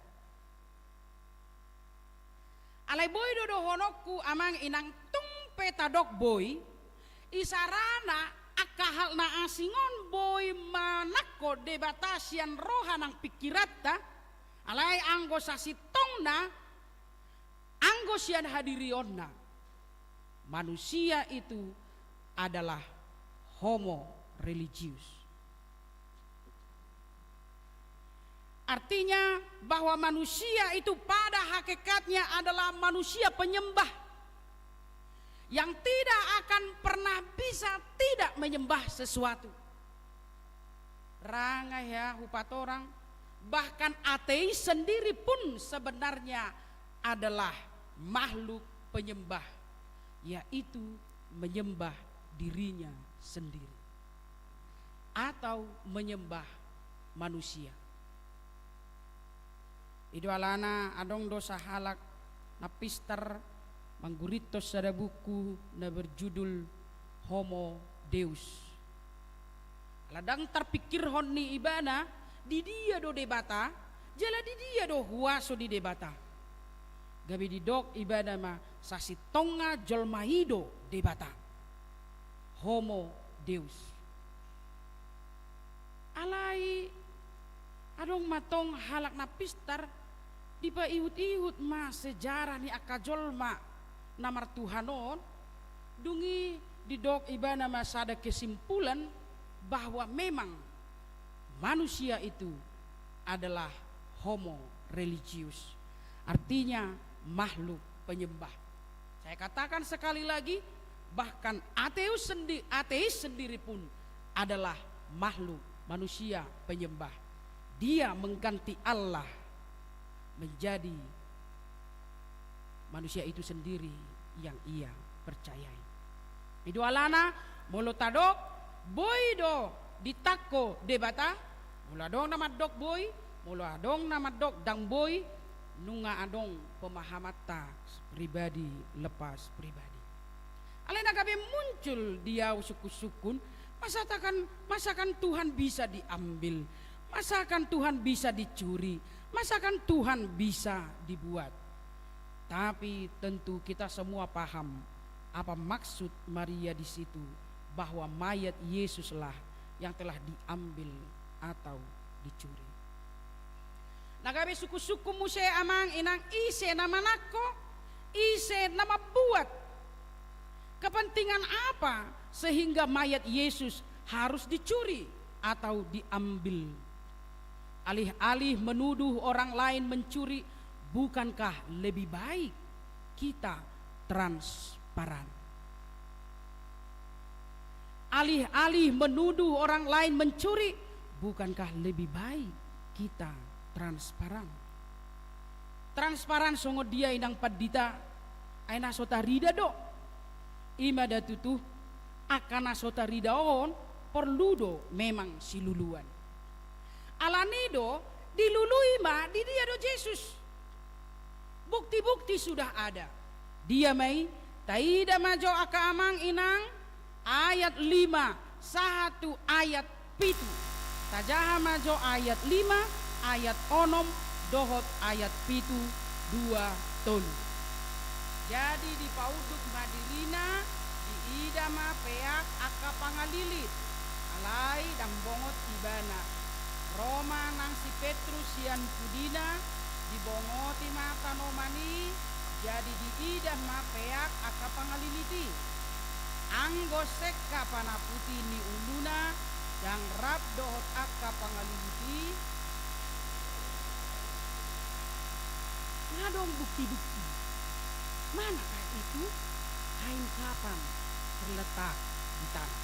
Alai boi do dohononku amang inang, tung pe tadok boi, isarana angka hal na asing on boi manangko Debata sian roha nang pingkiranta, alai anggo sasintongna, anggo sian hadirionna, manusia itu adalah homo religius. Artinya bahwa manusia itu pada hakikatnya adalah manusia penyembah yang tidak akan pernah bisa tidak menyembah sesuatu. Ra nga hea hupatorang, bahkan ateis sendiri pun sebenarnya adalah makhluk penyembah, yaitu menyembah dirinya sendiri atau menyembah manusia. I do alana adong do sahalak na pistar manggurithon sada buku na berjudul Homo Deus. Ala ndang tarpingkirhon ni ibana, di dia do Debata, jala di dia do huaso ni Debata. Gabe didok ibana ma, sasintongna jolma i do Debata. Homo Deus. Alai adong ma tong halak na pistar, dipaihut-ihut ma sejarah ni angka jolma na martuhan on, dung i didok ibana ma sada kesimpulan bahwa memang manusia itu adalah homo religius, artinya makhluk penyembah. Saya katakan sekali lagi, bahkan ateus sendi-, ateis sendiri pun adalah makhluk manusia penyembah. Dia mengganti Allah menjadi manusia itu sendiri yang ia percayai. I do alana, molo tadok boi do ditangko Debata, molo adong na mandok boi, molo adong na mandok ndang boi, nunga adong pemahamanta pribadi lepas pribadi. Alai na gabe muncul di au sungkun-sungkun, masakan, masakan Tuhan bisa diambil, masakan Tuhan bisa dicuri, masakan Tuhan bisa dibuat. Tapi tentu kita semua paham apa maksud Maria di situ, bahwa mayat Yesuslah yang telah diambil atau dicuri. Na gabe sungkun-sungkun muse amang inang, ise na manangko, ise na mambuat, kepentingan apa sehingga mayat Yesus harus dicuri atau diambil. Alih-alih menuduh orang lain mencuri, bukankah lebih baik kita transparan? Alih-alih menuduh orang lain mencuri, bukankah lebih baik kita transparan? Transparan songon dia inang pandita, ai na so tarida do. I ma da tutu, angka na so tarida on porlu do memang siluluan. Alani do, dilului ma di dia do Jesus. Bukti-bukti sudah ada. Dia ma i, taida ma jo angka amang inang, ayat lima sahat tu ayat pitu. Tajaha ma jo ayat lima, ayat onom, dohot ayat pitu, dua, tolu. Jadi dipaunduk ma dirina, diida ma peak angka pangalilit, alai ndang bongot ibana. Ro ma nang si Petrus sian pudina, dibongoti ma tanoman i, jadi diida ma peak angka pangalilit i. Anggo sengka panaputi ni uluna, ndang rap dohot angka pangalilit i, nga adong bukti-bukti. Manakah itu? Kain kapan terletak di tanah.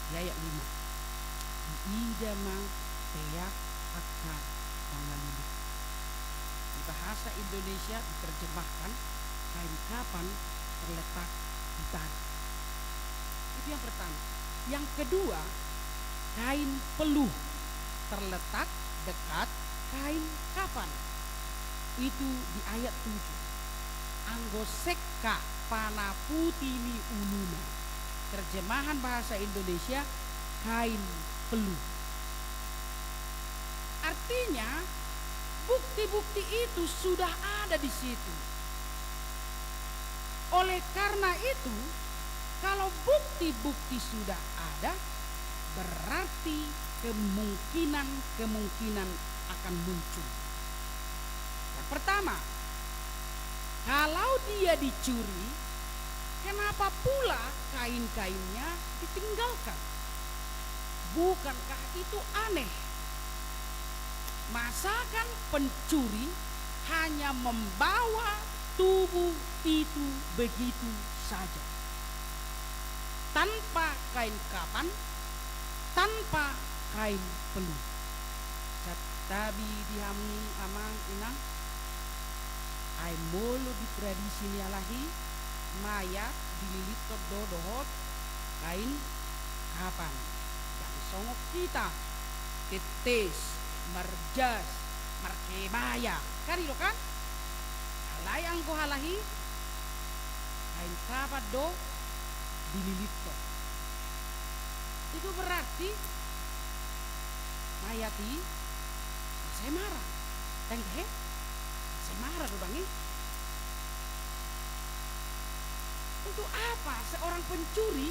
Di ayat lima. Diida ma peak angka pangalilit. Di bahasa Indonesia diterjemahkan, kain kapan terletak di tanah. Itu yang pertama. Yang kedua, kain peluh terletak dekat kain kafan. Itu di ayat tujuh. Anggo sekka panaputi ni uluna. Terjemahan bahasa Indonesia, kain peluh. Artinya, bukti-bukti itu sudah ada di situ. Oleh karena itu, kalau bukti-bukti sudah ada, berarti kemungkinan-kemungkinan akan muncul. Yang pertama, kalau dia dicuri, kenapa pula kain-kainnya ditinggalkan? Bukankah itu aneh? Masakan pencuri hanya membawa tubuh itu begitu saja, tanpa kain kafan, tanpa kain peluh? Santabi di hamu amang inang, ai molo di tradisi ni halak i, mayat dililitkon do dohot kain kafan. Ndang songon hita, tetes, marjas, markebaya. Kan i do kan? Alai anggo halak i, kain kafan do dililitkon. Itu berarti mayat i masai mara. Dang he? Masai mara do dang i. Untuk apa seorang pencuri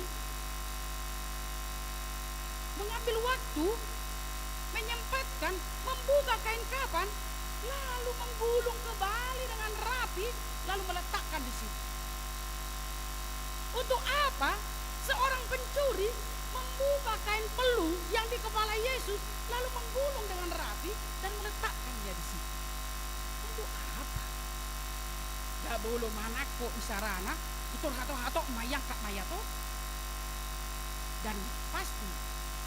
mengambil waktu, menyempatkan, membuka kain kafan, lalu menggulung kembali dengan rapi, lalu meletakkan di situ? Untuk apa seorang pencuri membuka kain peluh yang di kepala Yesus, lalu menggulung dengan rapi dan meletakkannya di situ? Untuk apa? Nda bolo manangko isarana, tutu hatop-hatop maiangkat mayat on. Dan pasti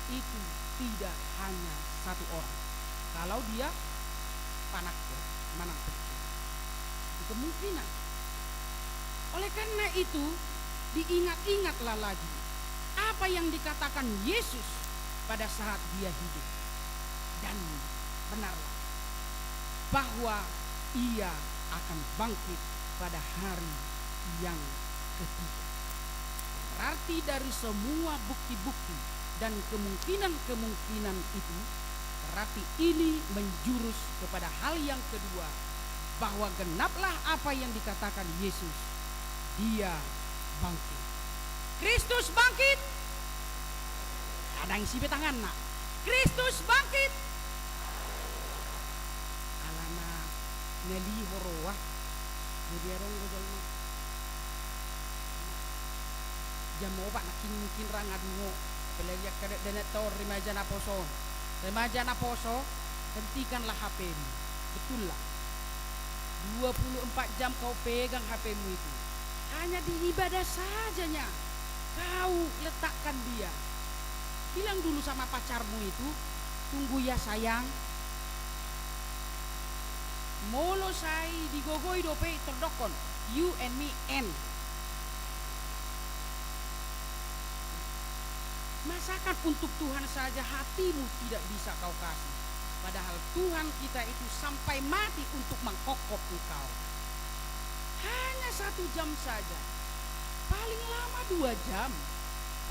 itu tidak hanya satu orang. Kalau dia panangko, manang pencuri, itu kemungkinan. Oleh karena itu, diingat-ingatlah lagi apa yang dikatakan Yesus pada saat dia hidup. Dan benarlah bahwa ia akan bangkit pada hari yang ketiga. Berarti dari semua bukti-bukti dan kemungkinan-kemungkinan itu, berarti ini menjurus kepada hal yang kedua, bahwa genaplah apa yang dikatakan Yesus, Dia bangkit. Kristus bangkit. Adang isi be tanganna. Kristus bangkit. Alana ngali ho roha. Jadi adong do jolma. Jam opat nangkin mungkin ra ngadungo. Apalagi angka dakdanak on, remaja naposo on. Remaja naposo, hentikanlah H P-mu. Betul lah. Dua puluh empat jam kau pegang H P-mu itu. Hanya di ibadah sajanya kau letakkan dia. Bilang dulu sama pacarmu itu, "Tunggu ya sayang." Molo sai digogoi dope i, tardokkon, "You and me end." Masakan untuk Tuhan saja hatimu tidak bisa kau kasih, padahal Tuhan kita itu sampai mati untuk mengkokkop engkau. Hanya satu jam saja, paling lama dua jam,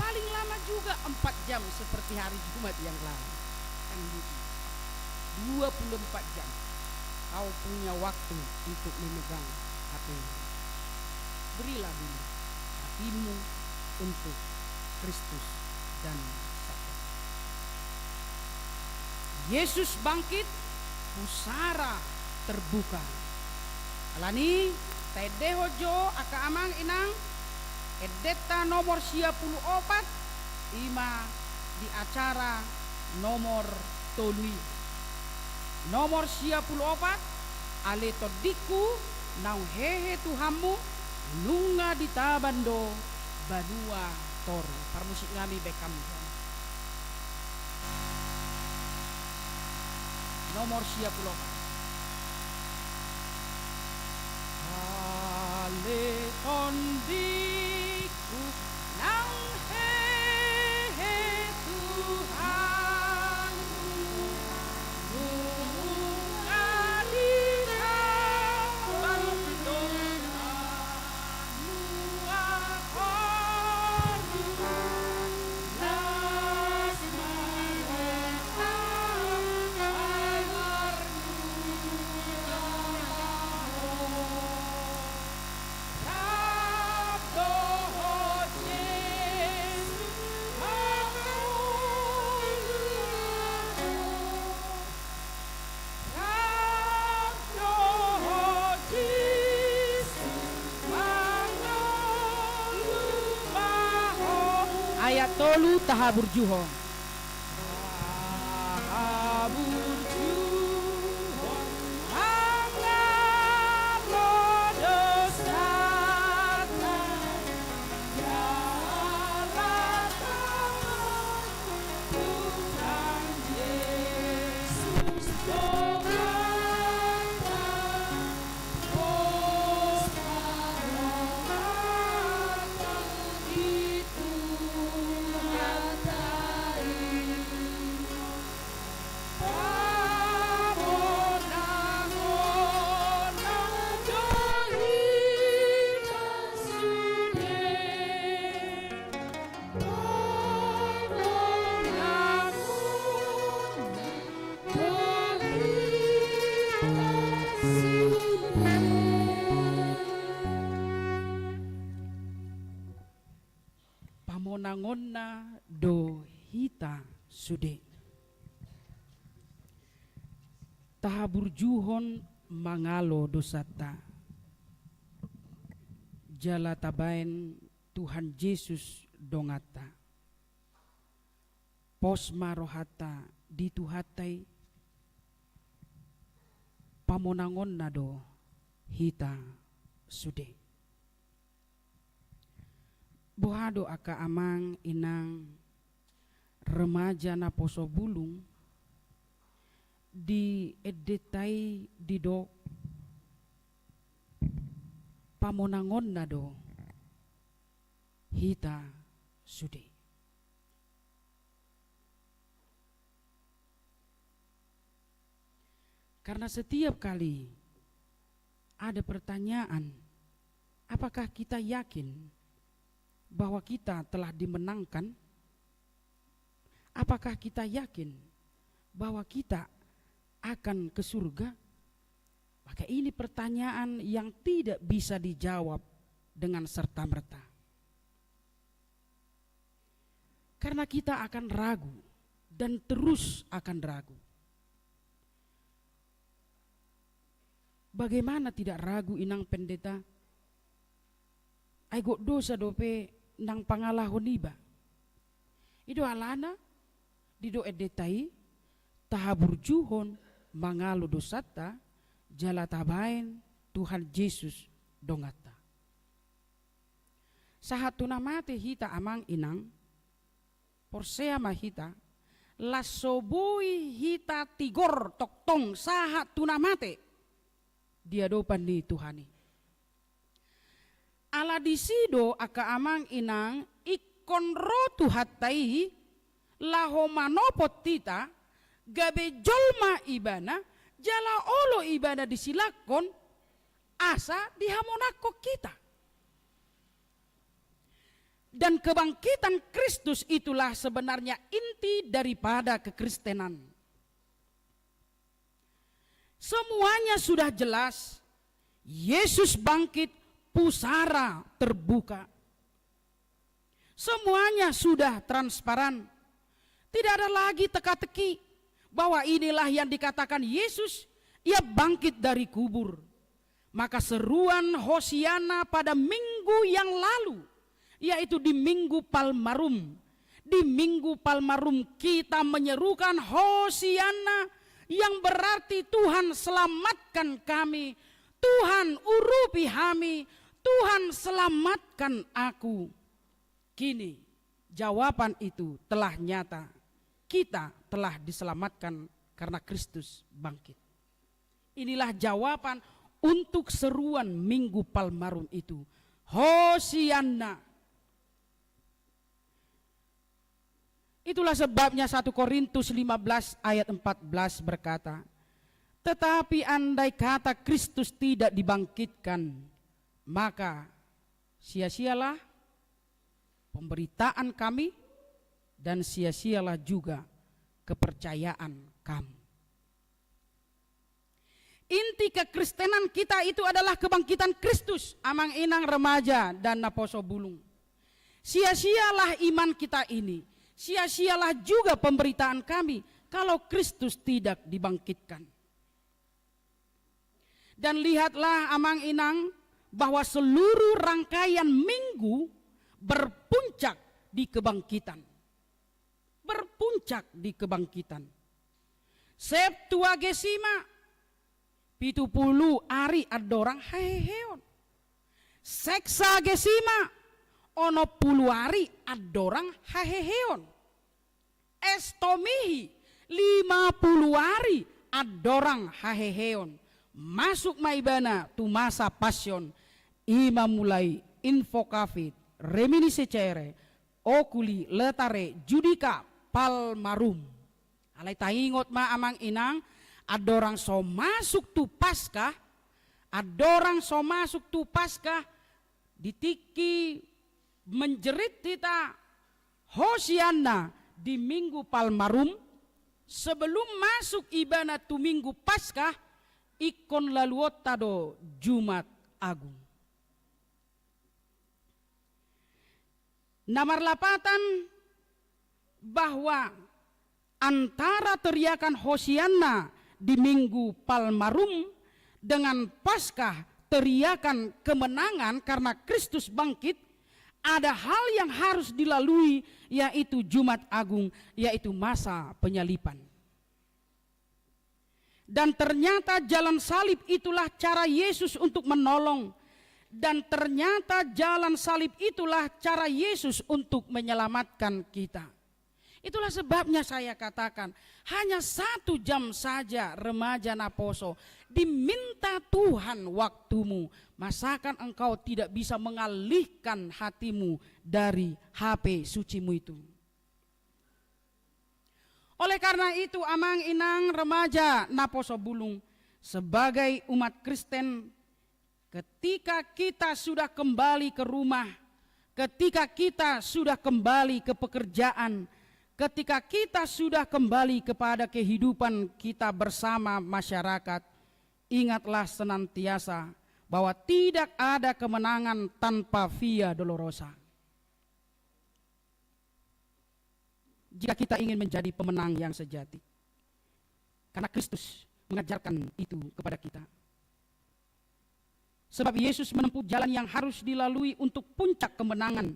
paling lama juga empat jam seperti hari Jumat yang lalu. Kan gitu. Dua puluh empat jam kau punya waktu untuk memegang H P. Berilah dulu hatimu untuk Kristus dan satu. Yesus bangkit, pusara terbuka. Alani, taendehon jo angka amang inang, endenta nomor sia pulu opat, i ma di acara nomor tolu i. Nomor sia pulu opat, ale tondingku, naung hehe Tuhanmu, nunga ditaban do banua toru. Parmusik nami baen hamu. Nomor sia pulu opat. Ale tondingku, naung hehe Tolu, tahaburjuhon. Pamonangonna do hita sude. Tahaburjuhon mangalo dosanta, jala tabaen Tuhan Jesus donganta. Pos ma rohanta di Tuhanta i, pamonangonna do hita sude. Boha do angka amang inang remaja naposo bulung, di endenta i didok pamonangonna do hita sude. Karena setiap kali ada pertanyaan, apakah kita yakin bahwa kita telah dimenangkan? Apakah kita yakin bahwa kita akan ke surga? Maka ini pertanyaan yang tidak bisa dijawab dengan serta-merta. Karena kita akan ragu dan terus akan ragu. Bagaimana tidak ragu, inang pendeta? Ai gok dosa dope nang pangalaho niba. I do alana didok endenta i, tahaburjuhon mangalo dosanta, jala tabaen Tuhan Jesus donganta. Sahat tu na mate hita amang inang, porsea ma hita, laos so boi hita tigor tongtong sahat tu na mate di adopan ni Tuhan i. Ala disi do angka amang inang ingkon ro Tuhanta i laho manopot hita, gabe jolma ibana, jala olo ibana disilangkon, asa dihamonangkon hita. Dan kebangkitan Kristus itulah sebenarnya inti daripada kekristenan. Semuanya sudah jelas, Yesus bangkit, pusara terbuka. Semuanya sudah transparan. Tidak ada lagi teka-teki bahwa inilah yang dikatakan Yesus, ia bangkit dari kubur. Maka seruan Hosiana pada minggu yang lalu, yaitu di Minggu Palmarum. Di Minggu Palmarum kita menyerukan Hosiana, yang berarti Tuhan selamatkan kami, Tuhan urupi hami, Tuhan selamatkan aku. Kini jawaban itu telah nyata. Kita telah diselamatkan karena Kristus bangkit. Inilah jawaban untuk seruan Minggu Palmarum itu. Hosianna. Itulah sebabnya satu Korintus lima belas ayat empat belas berkata, "Tetapi andai kata Kristus tidak dibangkitkan, maka sia-sialah pemberitaan kami, dan sia-sialah juga kepercayaan kamu." Inti kekristenan kita itu adalah kebangkitan Kristus, amang inang, remaja dan naposo bulung. Sia-sialah iman kita ini, sia-sialah juga pemberitaan kami kalau Kristus tidak dibangkitkan. Dan lihatlah, amang inang, bahwa seluruh rangkaian minggu berpuncak di kebangkitan. Berpuncak di kebangkitan. Septuagesima, pitu pulu ari andorang haheheon. Sexagesima, onom pulu ari andorang haheheon. Estomihi, lima pulu ari andorang haheheon. Masuk ma ibana tu masa passion, i ma mulai invocavit, reminiscere, oculi laetare judica palmarum. Alai taingot ma amang inang, andorang so masuk tu Paskah, andorang so masuk tu Paskah, di tingki menjerit hita Hosianna di Minggu Palmarum, sebelum masuk ibana tu Minggu Paskah, ingkon laluonta do Jumat Agung. Na marlapatan bahwa antara teriakan Hosianna di Minggu Palmarum dengan Paskah, teriakan kemenangan karena Kristus bangkit, ada hal yang harus dilalui, yaitu Jumat Agung, yaitu masa penyaliban. Dan ternyata jalan salib itulah cara Yesus untuk menolong. Dan ternyata jalan salib itulah cara Yesus untuk menyelamatkan kita. Itulah sebabnya saya katakan, hanya satu jam saja remaja naposo, diminta Tuhan waktumu. Masakan engkau tidak bisa mengalihkan hatimu dari H P sucimu itu? Oleh karena itu, amang inang remaja naposo bulung, sebagai umat Kristen, ketika kita sudah kembali ke rumah, ketika kita sudah kembali ke pekerjaan, ketika kita sudah kembali kepada kehidupan kita bersama masyarakat, ingatlah senantiasa bahwa tidak ada kemenangan tanpa Via Dolorosa. Jika kita ingin menjadi pemenang yang sejati. Karena Kristus mengajarkan itu kepada kita. Sebab Yesus menempuh jalan yang harus dilalui untuk puncak kemenangan,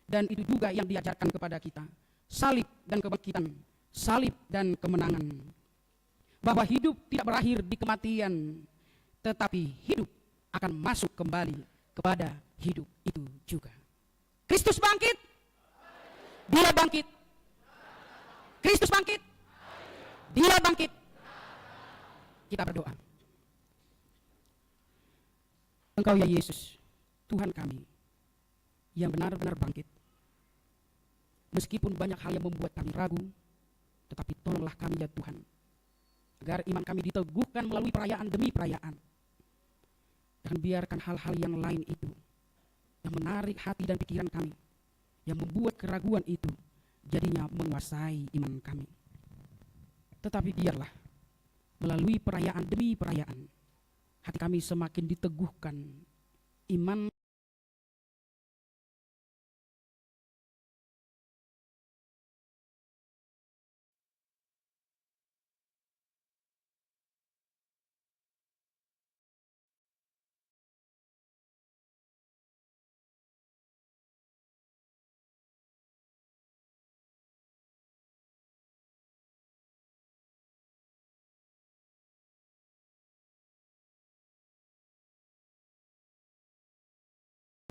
dan itu juga yang diajarkan kepada kita. Salib dan kebangkitan, salib dan kemenangan. Bahwa hidup tidak berakhir di kematian, tetapi hidup akan masuk kembali kepada hidup itu juga. Kristus bangkit. Dia bangkit. Kristus bangkit. Dia bangkit. Kita berdoa. Engkau ya Yesus, Tuhan kami, yang benar-benar bangkit. Meskipun banyak hal yang membuat kami ragu, tetapi tolonglah kami ya Tuhan, agar iman kami diteguhkan melalui perayaan demi perayaan. Jangan biarkan hal-hal yang lain itu yang menarik hati dan pikiran kami, yang membuat keraguan itu jadinya menguasai iman kami. Tetapi biarlah melalui perayaan demi perayaan, hati kami semakin diteguhkan iman.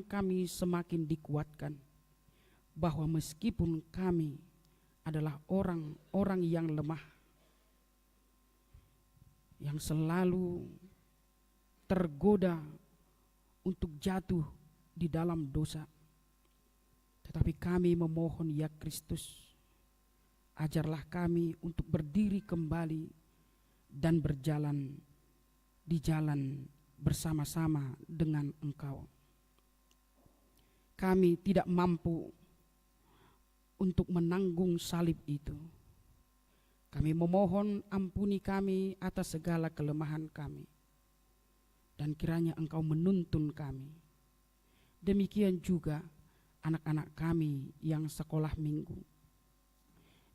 Kami semakin dikuatkan bahwa meskipun kami adalah orang-orang yang lemah, yang selalu tergoda untuk jatuh di dalam dosa, tetapi kami memohon, ya Kristus, ajarlah kami untuk berdiri kembali dan berjalan di jalan bersama-sama dengan Engkau. Kami tidak mampu untuk menanggung salib itu. Kami memohon, ampuni kami atas segala kelemahan kami. Dan kiranya Engkau menuntun kami. Demikian juga anak-anak kami yang sekolah minggu.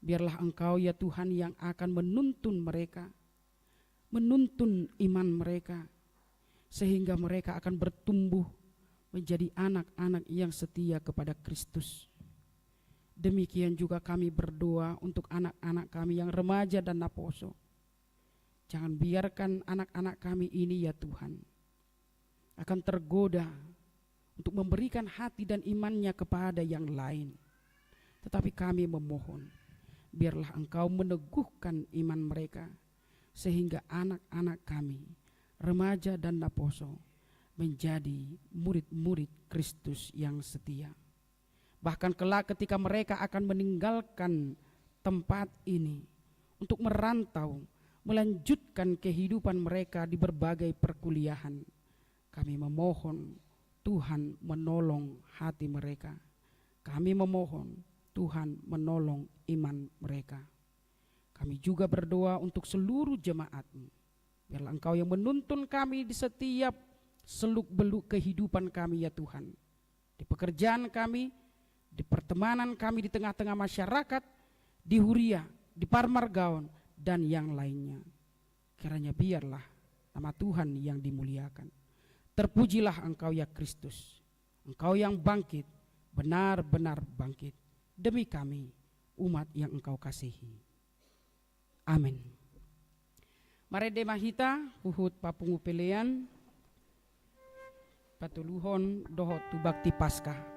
Biarlah Engkau, ya Tuhan, yang akan menuntun mereka, menuntun iman mereka, sehingga mereka akan bertumbuh menjadi anak-anak yang setia kepada Kristus. Demikian juga kami berdoa untuk anak-anak kami yang remaja dan naposo. Jangan biarkan anak-anak kami ini, ya Tuhan, akan tergoda untuk memberikan hati dan imannya kepada yang lain. Tetapi kami memohon, biarlah Engkau meneguhkan iman mereka, sehingga anak-anak kami, remaja dan naposo, menjadi murid-murid Kristus yang setia. Bahkan kelak ketika mereka akan meninggalkan tempat ini untuk merantau, melanjutkan kehidupan mereka di berbagai perkuliahan, kami memohon Tuhan menolong hati mereka. Kami memohon Tuhan menolong iman mereka. Kami juga berdoa untuk seluruh jemaat-Mu. Biarlah Engkau yang menuntun kami di setiap seluk-beluk kehidupan kami, ya Tuhan. Di pekerjaan kami, di pertemanan kami, di tengah-tengah masyarakat, di huria, di parmargaon, dan yang lainnya. Kiranya biarlah nama Tuhan yang dimuliakan. Terpujilah Engkau, ya Kristus. Engkau yang bangkit, benar-benar bangkit. Demi kami, umat yang Engkau kasihi. Amin. Marende ma hita huhut papungu pelean, patuluhon dohot tu bakti Paskah.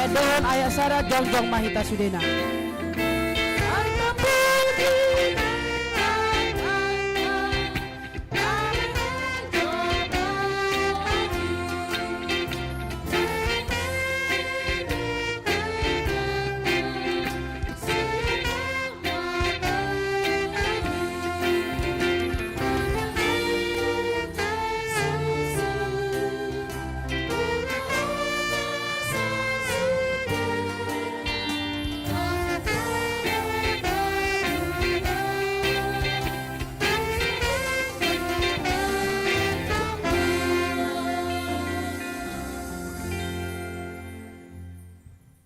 Dohot ayat sada, jongjong ma hita sudena.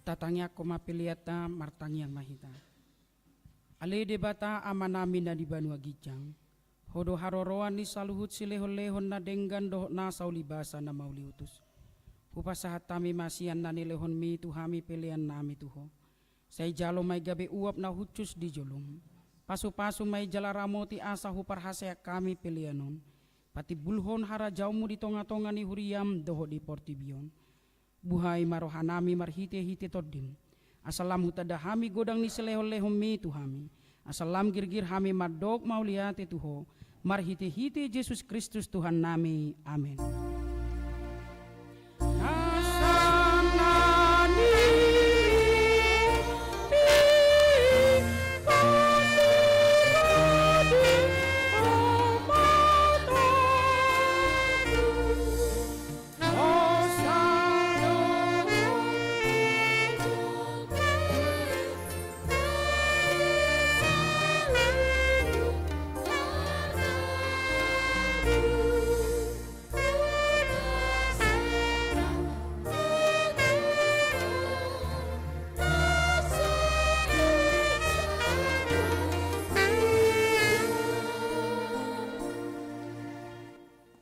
Tatangiangkon ma peleanta, martangiang ma hita. Ale Debata Amanami na di banua ginjang, Ho do haroroan ni saluhut silehonlehon na denggan dohot nasa ulibasa na mauliutus. Hupasahat hami ma sian na nilehonmi tu hami peleannami tu Ho. Sai jalo ma i gabe uap na hushus di jolom. Pasupasu ma i jala ramoti asa huparhaseang hami pelean on. Patimbulhon harajaonmu di tongatonga ni huriam dohot di portibi on. Buhai ma rohanami marhitehite Tondim, asa lam hutanda hami godang ni silehonlehonmi tu hami, asa lam girgir hami mandok mauliate tu Ho, marhitehite Jesus Kristus Tuhannami. Amen.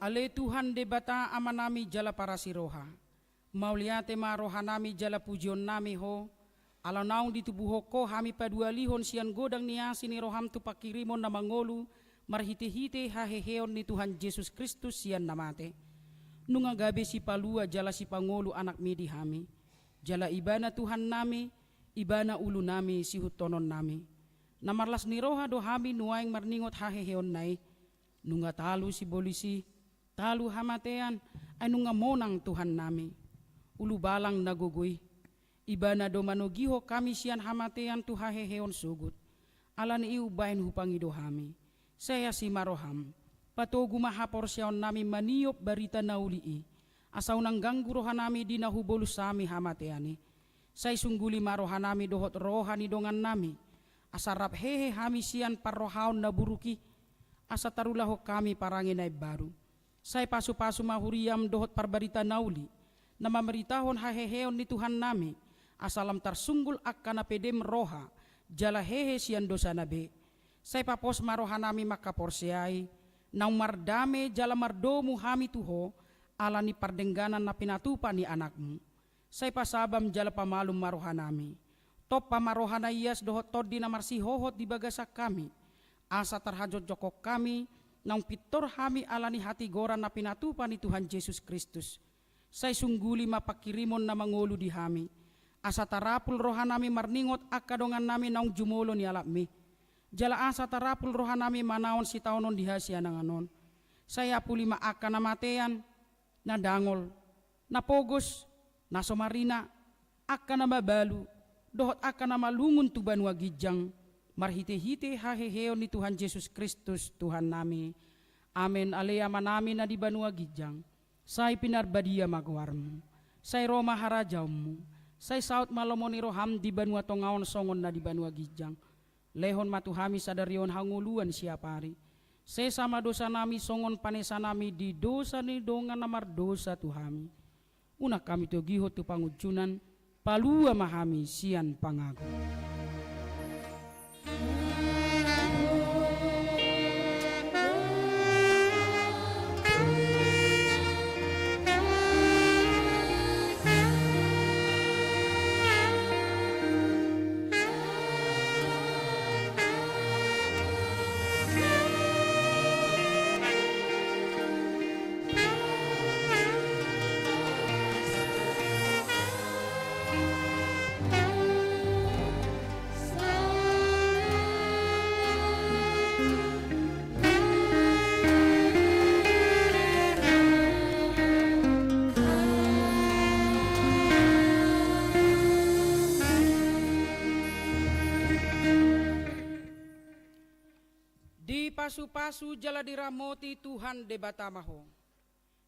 Ale Tuhan Debata Amanami jala parasi roha. Mauliate ma rohanami jala pujionnami Ho, ala naung ditubuhon Ho hami padualihon sian godang ni asi ni roham tu pangkirimon na mangolu, marhitehite haheheon ni Tuhan Jesus Kristus sian na mate. Nunga gabe sipalua jala sipangolu anakmi di hami, jala Ibana Tuhannami, Ibana ulunami sihuttononnami. Na marlas ni roha do hami nuaeng marningot haheheonna i. Nunga talu sibolis i, talu hamatean, ai nunga monang Tuhannami. Ulubalang na gogo i, Ibana do manogihon hami sian hamatean tu haheheon sogot. Alani i umbahen hupangido hami, sai asi ma roham, patogu ma haporseaonnami maniop barita na uli i, asa unang ganggu rohanami di na hubolus hami hamatean i. Sai sungguli ma rohanami dohot roha ni dongannami, asa rap hehe hami sian parrohaon na buruk i, asa tarulahon hami parange na imbaru. Sai pasupasu ma huriam dohot parbarita na uli, na mambaritahon haheheon ni Tuhannami, asa lam tarsunggul angka na pedem roha jala hehe sian dosana be. Sai papos ma rohanami mangkaporseai, naung mardame jala mardomu hami tu Ho, ala ni pardengganan na pinatupa ni Anakmu. Sai pasabam jala pamalum ma rohanami. Tompa ma roha na ias dohot tondi na marsihohot di bagasan hami, asa tarhajongjongkon hami, naung pintor hami ala ni hatigoran na pinatupa ni Tuhan Jesus Kristus. Sai sungguli ma pangkirimon na mangolu di hami, asa tarapul rohanami marningot angka dongannami naung jumolo nialapmi. Jala asa tarapul rohanami manaon sitaonon di hasianangan on. Sai apuli ma angka na matean, na dangol, na pogos, na so marina, angka na mabalu, dohot angka na malungun tu banua ginjang, marhitehite haheheon ni Tuhan Jesus Kristus, Tuhannami. Amen. Ale Amanami na di banua ginjang, sai pinarbadia ma goarmu. Sai ro ma harajaonmu. Sai saut ma lomo ni roham di banua tonga on songon na di banua ginjang. Lehon ma tu hami sadari on hangoluan siapari. Sesa ma dosanami songon panesanami di dosa ni dongan na mardosa tu hami. Unang hami togihon tu pangunjunan, palua ma hami sian pangago. Dipasupasu jala diramoti Tuhan Debata ma ho.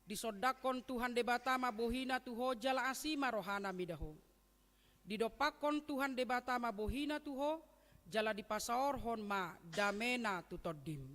Disondangkon Tuhan Debata ma bohina tu ho jala asi ma rohana mida ho. Didompakkon Tuhan Debata ma bohina tu ho, jala dipasaorhon ma damena tu tondim.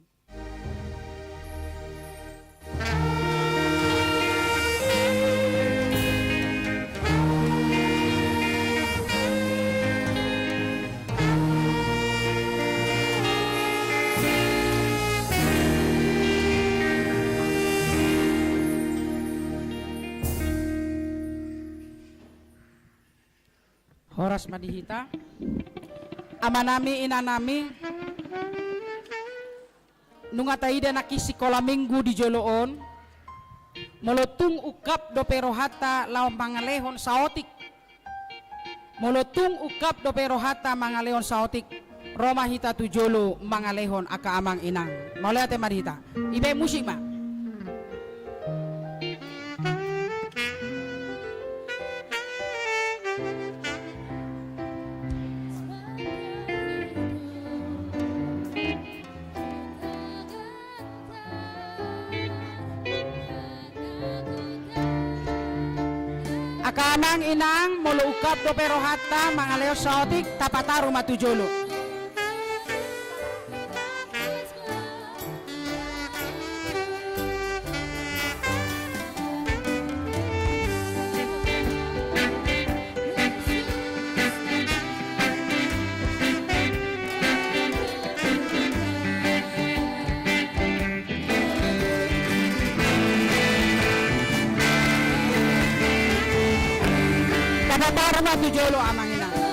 Horas ma di hita. Amanami, inanami, nunga taida nangkin sikola minggu di jolo on. Molo tung ungkap dope rohanta laho mangalehon saotik. Molo tung ungkap dope rohanta mangalehon saotik, ro ma hita tu jolo mangalehon angka amang inang. Mauliate ma di hita. Ibaen musik ma. Angka amang inang, molo ungkap dope rohanta mangalehon saotik, tapataru ma tu jolo. Tapataru ma tu jolo, amang inang.